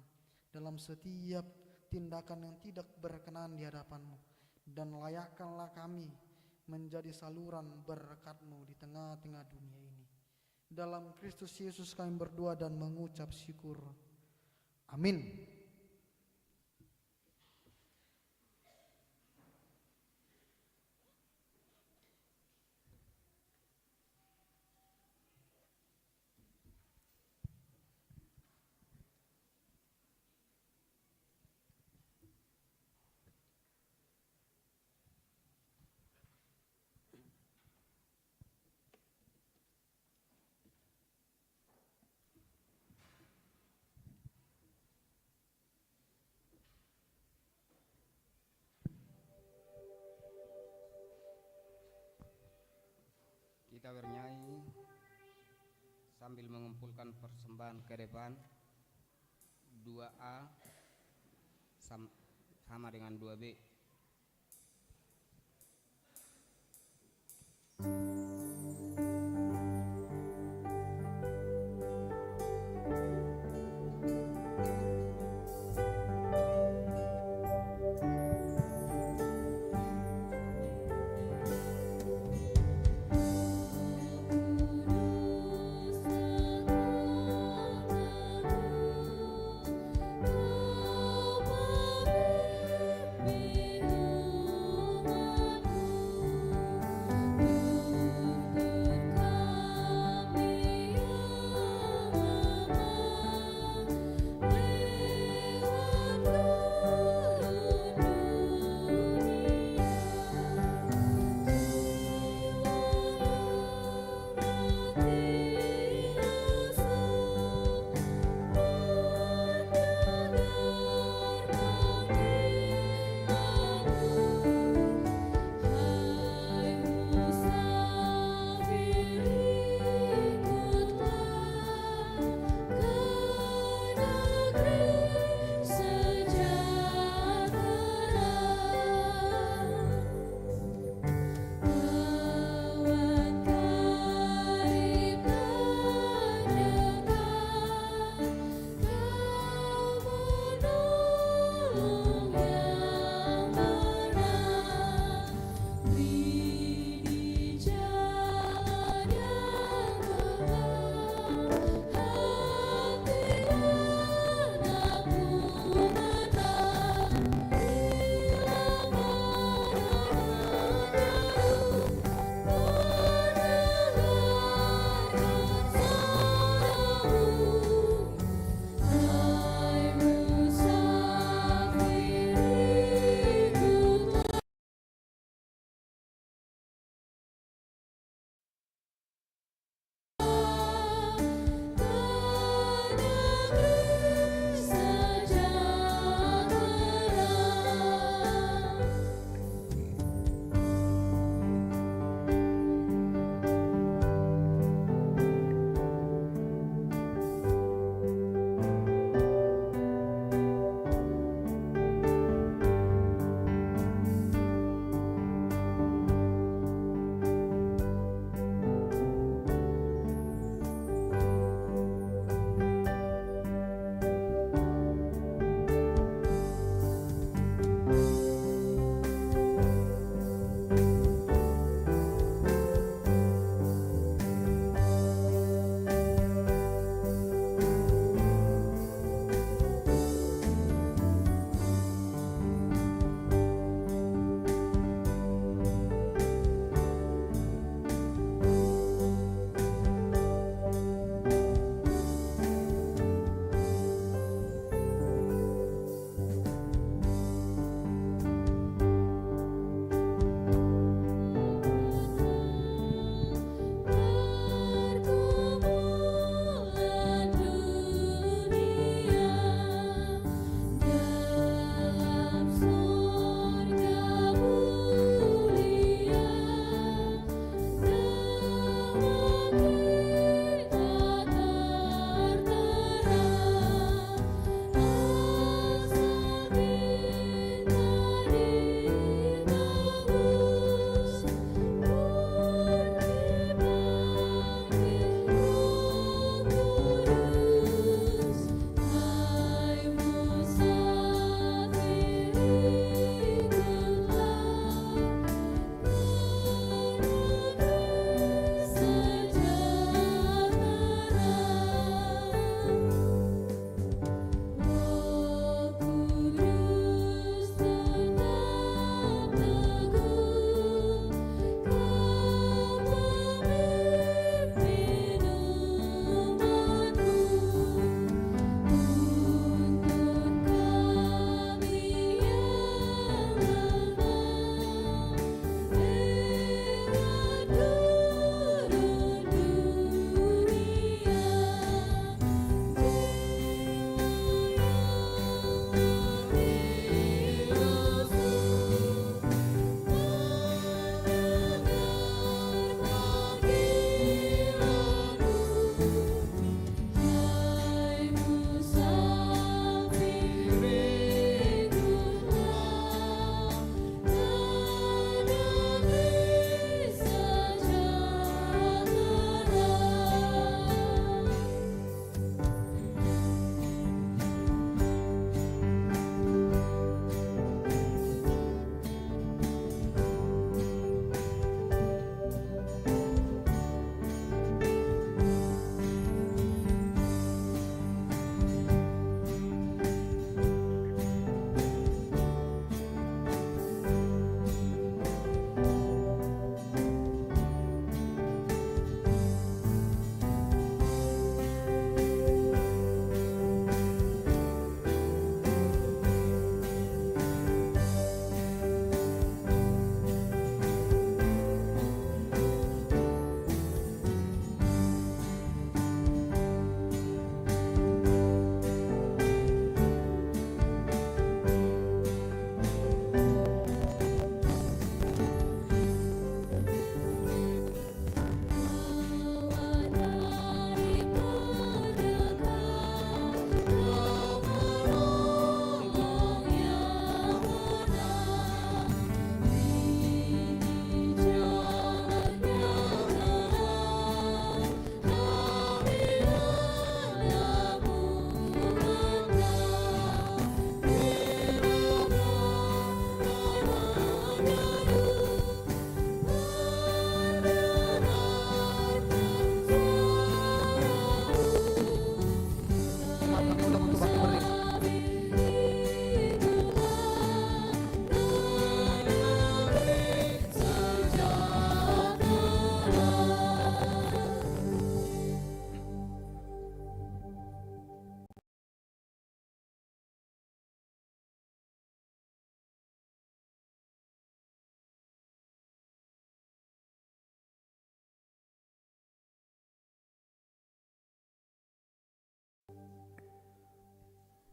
dalam setiap tindakan yang tidak berkenan di hadapan-Mu, dan layakkanlah kami menjadi saluran berkat-Mu di tengah-tengah dunia ini. Dalam Kristus Yesus kami berdoa dan mengucap syukur. Amin. Bernyai sambil mengumpulkan persembahan ke depan, dua A sam-, sama dengan dua B.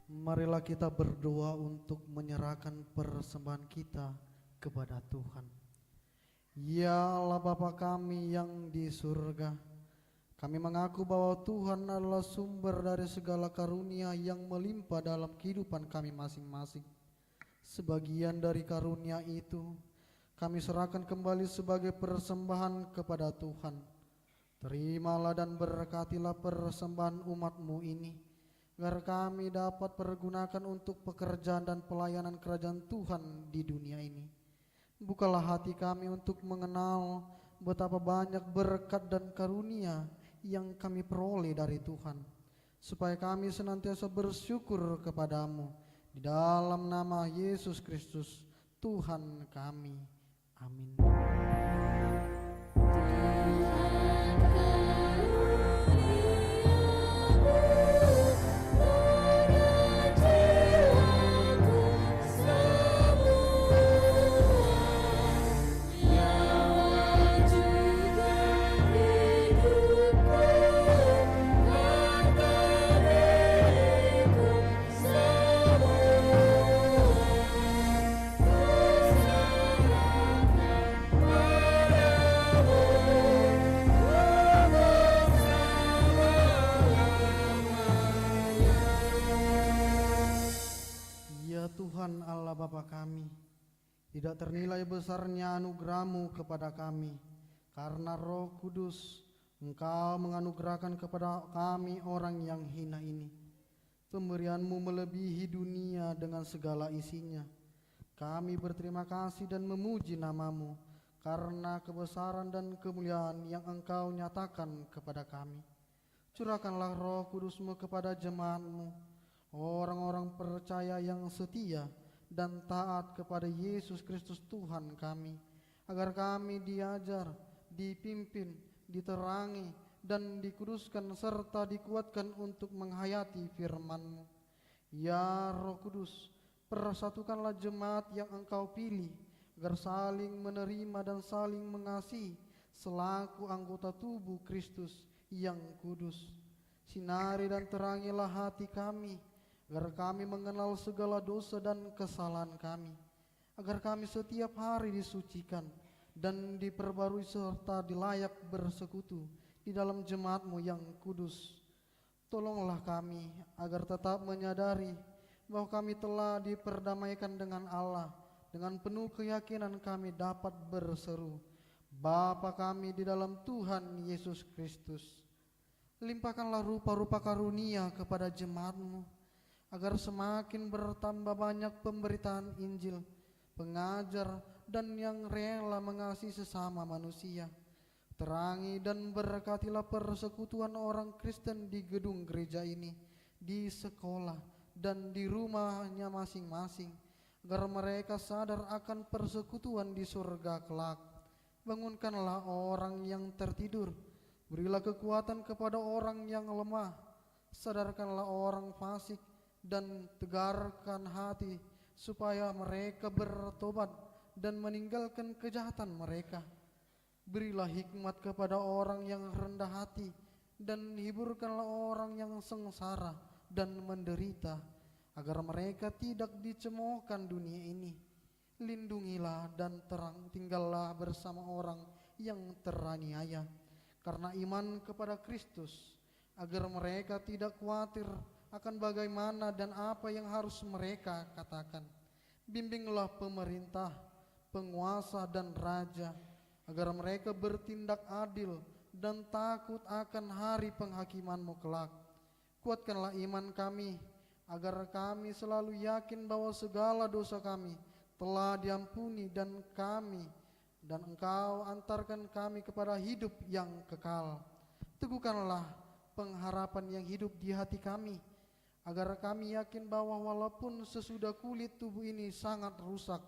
Marilah kita berdoa untuk menyerahkan persembahan kita kepada Tuhan. Ya Allah Bapa kami yang di surga, kami mengaku bahwa Tuhan adalah sumber dari segala karunia yang melimpah dalam kehidupan kami masing-masing. Sebagian dari karunia itu kami serahkan kembali sebagai persembahan kepada Tuhan. Terimalah dan berkatilah persembahan umat-Mu ini, agar kami dapat pergunakan untuk pekerjaan dan pelayanan kerajaan Tuhan di dunia ini. Bukalah hati kami untuk mengenal betapa banyak berkat dan karunia yang kami peroleh dari Tuhan, supaya kami senantiasa bersyukur kepada-Mu. Di dalam nama Yesus Kristus, Tuhan kami. Amin. Ya Tuhan Allah Bapa kami, tidak ternilai besarnya anugerah-Mu kepada kami, karena Roh Kudus, Engkau menganugerahkan kepada kami orang yang hina ini. Pemberian-Mu melebihi dunia dengan segala isinya. Kami berterima kasih dan memuji nama-Mu karena kebesaran dan kemuliaan yang Engkau nyatakan kepada kami. Curahkanlah Roh Kudus-Mu kepada jemaat-Mu, orang-orang percaya yang setia dan taat kepada Yesus Kristus Tuhan kami, agar kami diajar, dipimpin, diterangi, dan dikuduskan serta dikuatkan untuk menghayati firman-Mu. Ya Roh Kudus, persatukanlah jemaat yang Engkau pilih, agar saling menerima dan saling mengasihi selaku anggota tubuh Kristus yang kudus. Sinari dan terangilah hati kami, agar kami mengenal segala dosa dan kesalahan kami, agar kami setiap hari disucikan dan diperbarui serta dilayak bersekutu di dalam jemaat-Mu yang kudus. Tolonglah kami agar tetap menyadari bahwa kami telah diperdamaikan dengan Allah. Dengan penuh keyakinan kami dapat berseru, Bapa kami di dalam Tuhan Yesus Kristus. Limpahkanlah rupa-rupa karunia kepada jemaat-Mu, agar semakin bertambah banyak pemberitaan Injil, pengajar, dan yang rela mengasihi sesama manusia. Terangi dan berkatilah persekutuan orang Kristen di gedung gereja ini, di sekolah, dan di rumahnya masing-masing, agar mereka sadar akan persekutuan di surga kelak. Bangunkanlah orang yang tertidur, berilah kekuatan kepada orang yang lemah, sadarkanlah orang fasik, dan tegarkan hati supaya mereka bertobat dan meninggalkan kejahatan mereka. Berilah hikmat kepada orang yang rendah hati, dan hiburkanlah orang yang sengsara dan menderita, agar mereka tidak dicemohkan dunia ini. Lindungilah dan terang, tinggallah bersama orang yang teraniaya karena iman kepada Kristus, agar mereka tidak khawatir akan bagaimana dan apa yang harus mereka katakan. Bimbinglah pemerintah, penguasa, dan raja, agar mereka bertindak adil dan takut akan hari penghakiman-Mu kelak. Kuatkanlah iman kami, agar kami selalu yakin bahwa segala dosa kami telah diampuni dan kami, dan Engkau antarkan kami kepada hidup yang kekal. Teguhkanlah pengharapan yang hidup di hati kami, agar kami yakin bahwa walaupun sesudah kulit tubuh ini sangat rusak,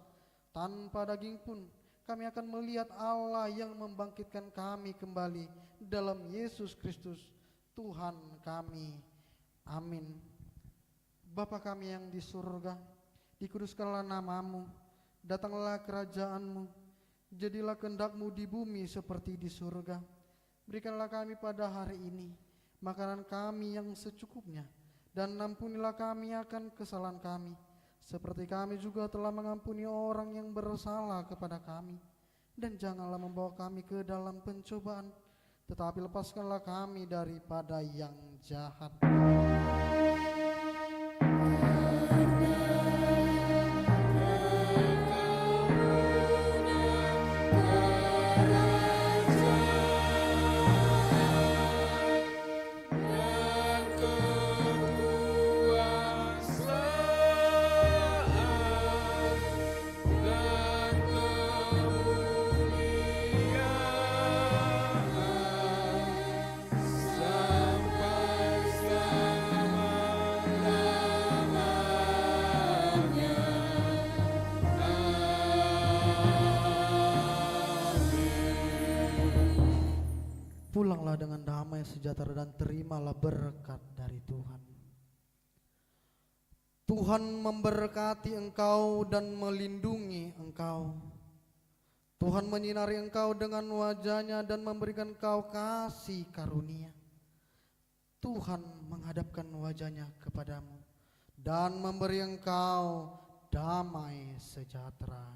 tanpa daging pun, kami akan melihat Allah yang membangkitkan kami kembali dalam Yesus Kristus, Tuhan kami. Amin. Bapa kami yang di surga, dikuduskanlah nama-Mu, datanglah kerajaan-Mu, jadilah kehendak-Mu di bumi seperti di surga. Berikanlah kami pada hari ini makanan kami yang secukupnya, Dan ampunilah kami akan kesalahan kami, seperti kami juga telah mengampuni orang yang bersalah kepada kami. Dan janganlah membawa kami ke dalam pencobaan, tetapi lepaskanlah kami daripada yang jahat. Pulanglah dengan damai sejahtera dan terimalah berkat dari Tuhan. Tuhan memberkati engkau dan melindungi engkau. Tuhan menyinari engkau dengan wajah-Nya dan memberikan engkau kasih karunia. Tuhan menghadapkan wajah-Nya kepadamu dan memberi engkau damai sejahtera.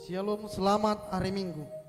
Syalom, selamat hari Minggu.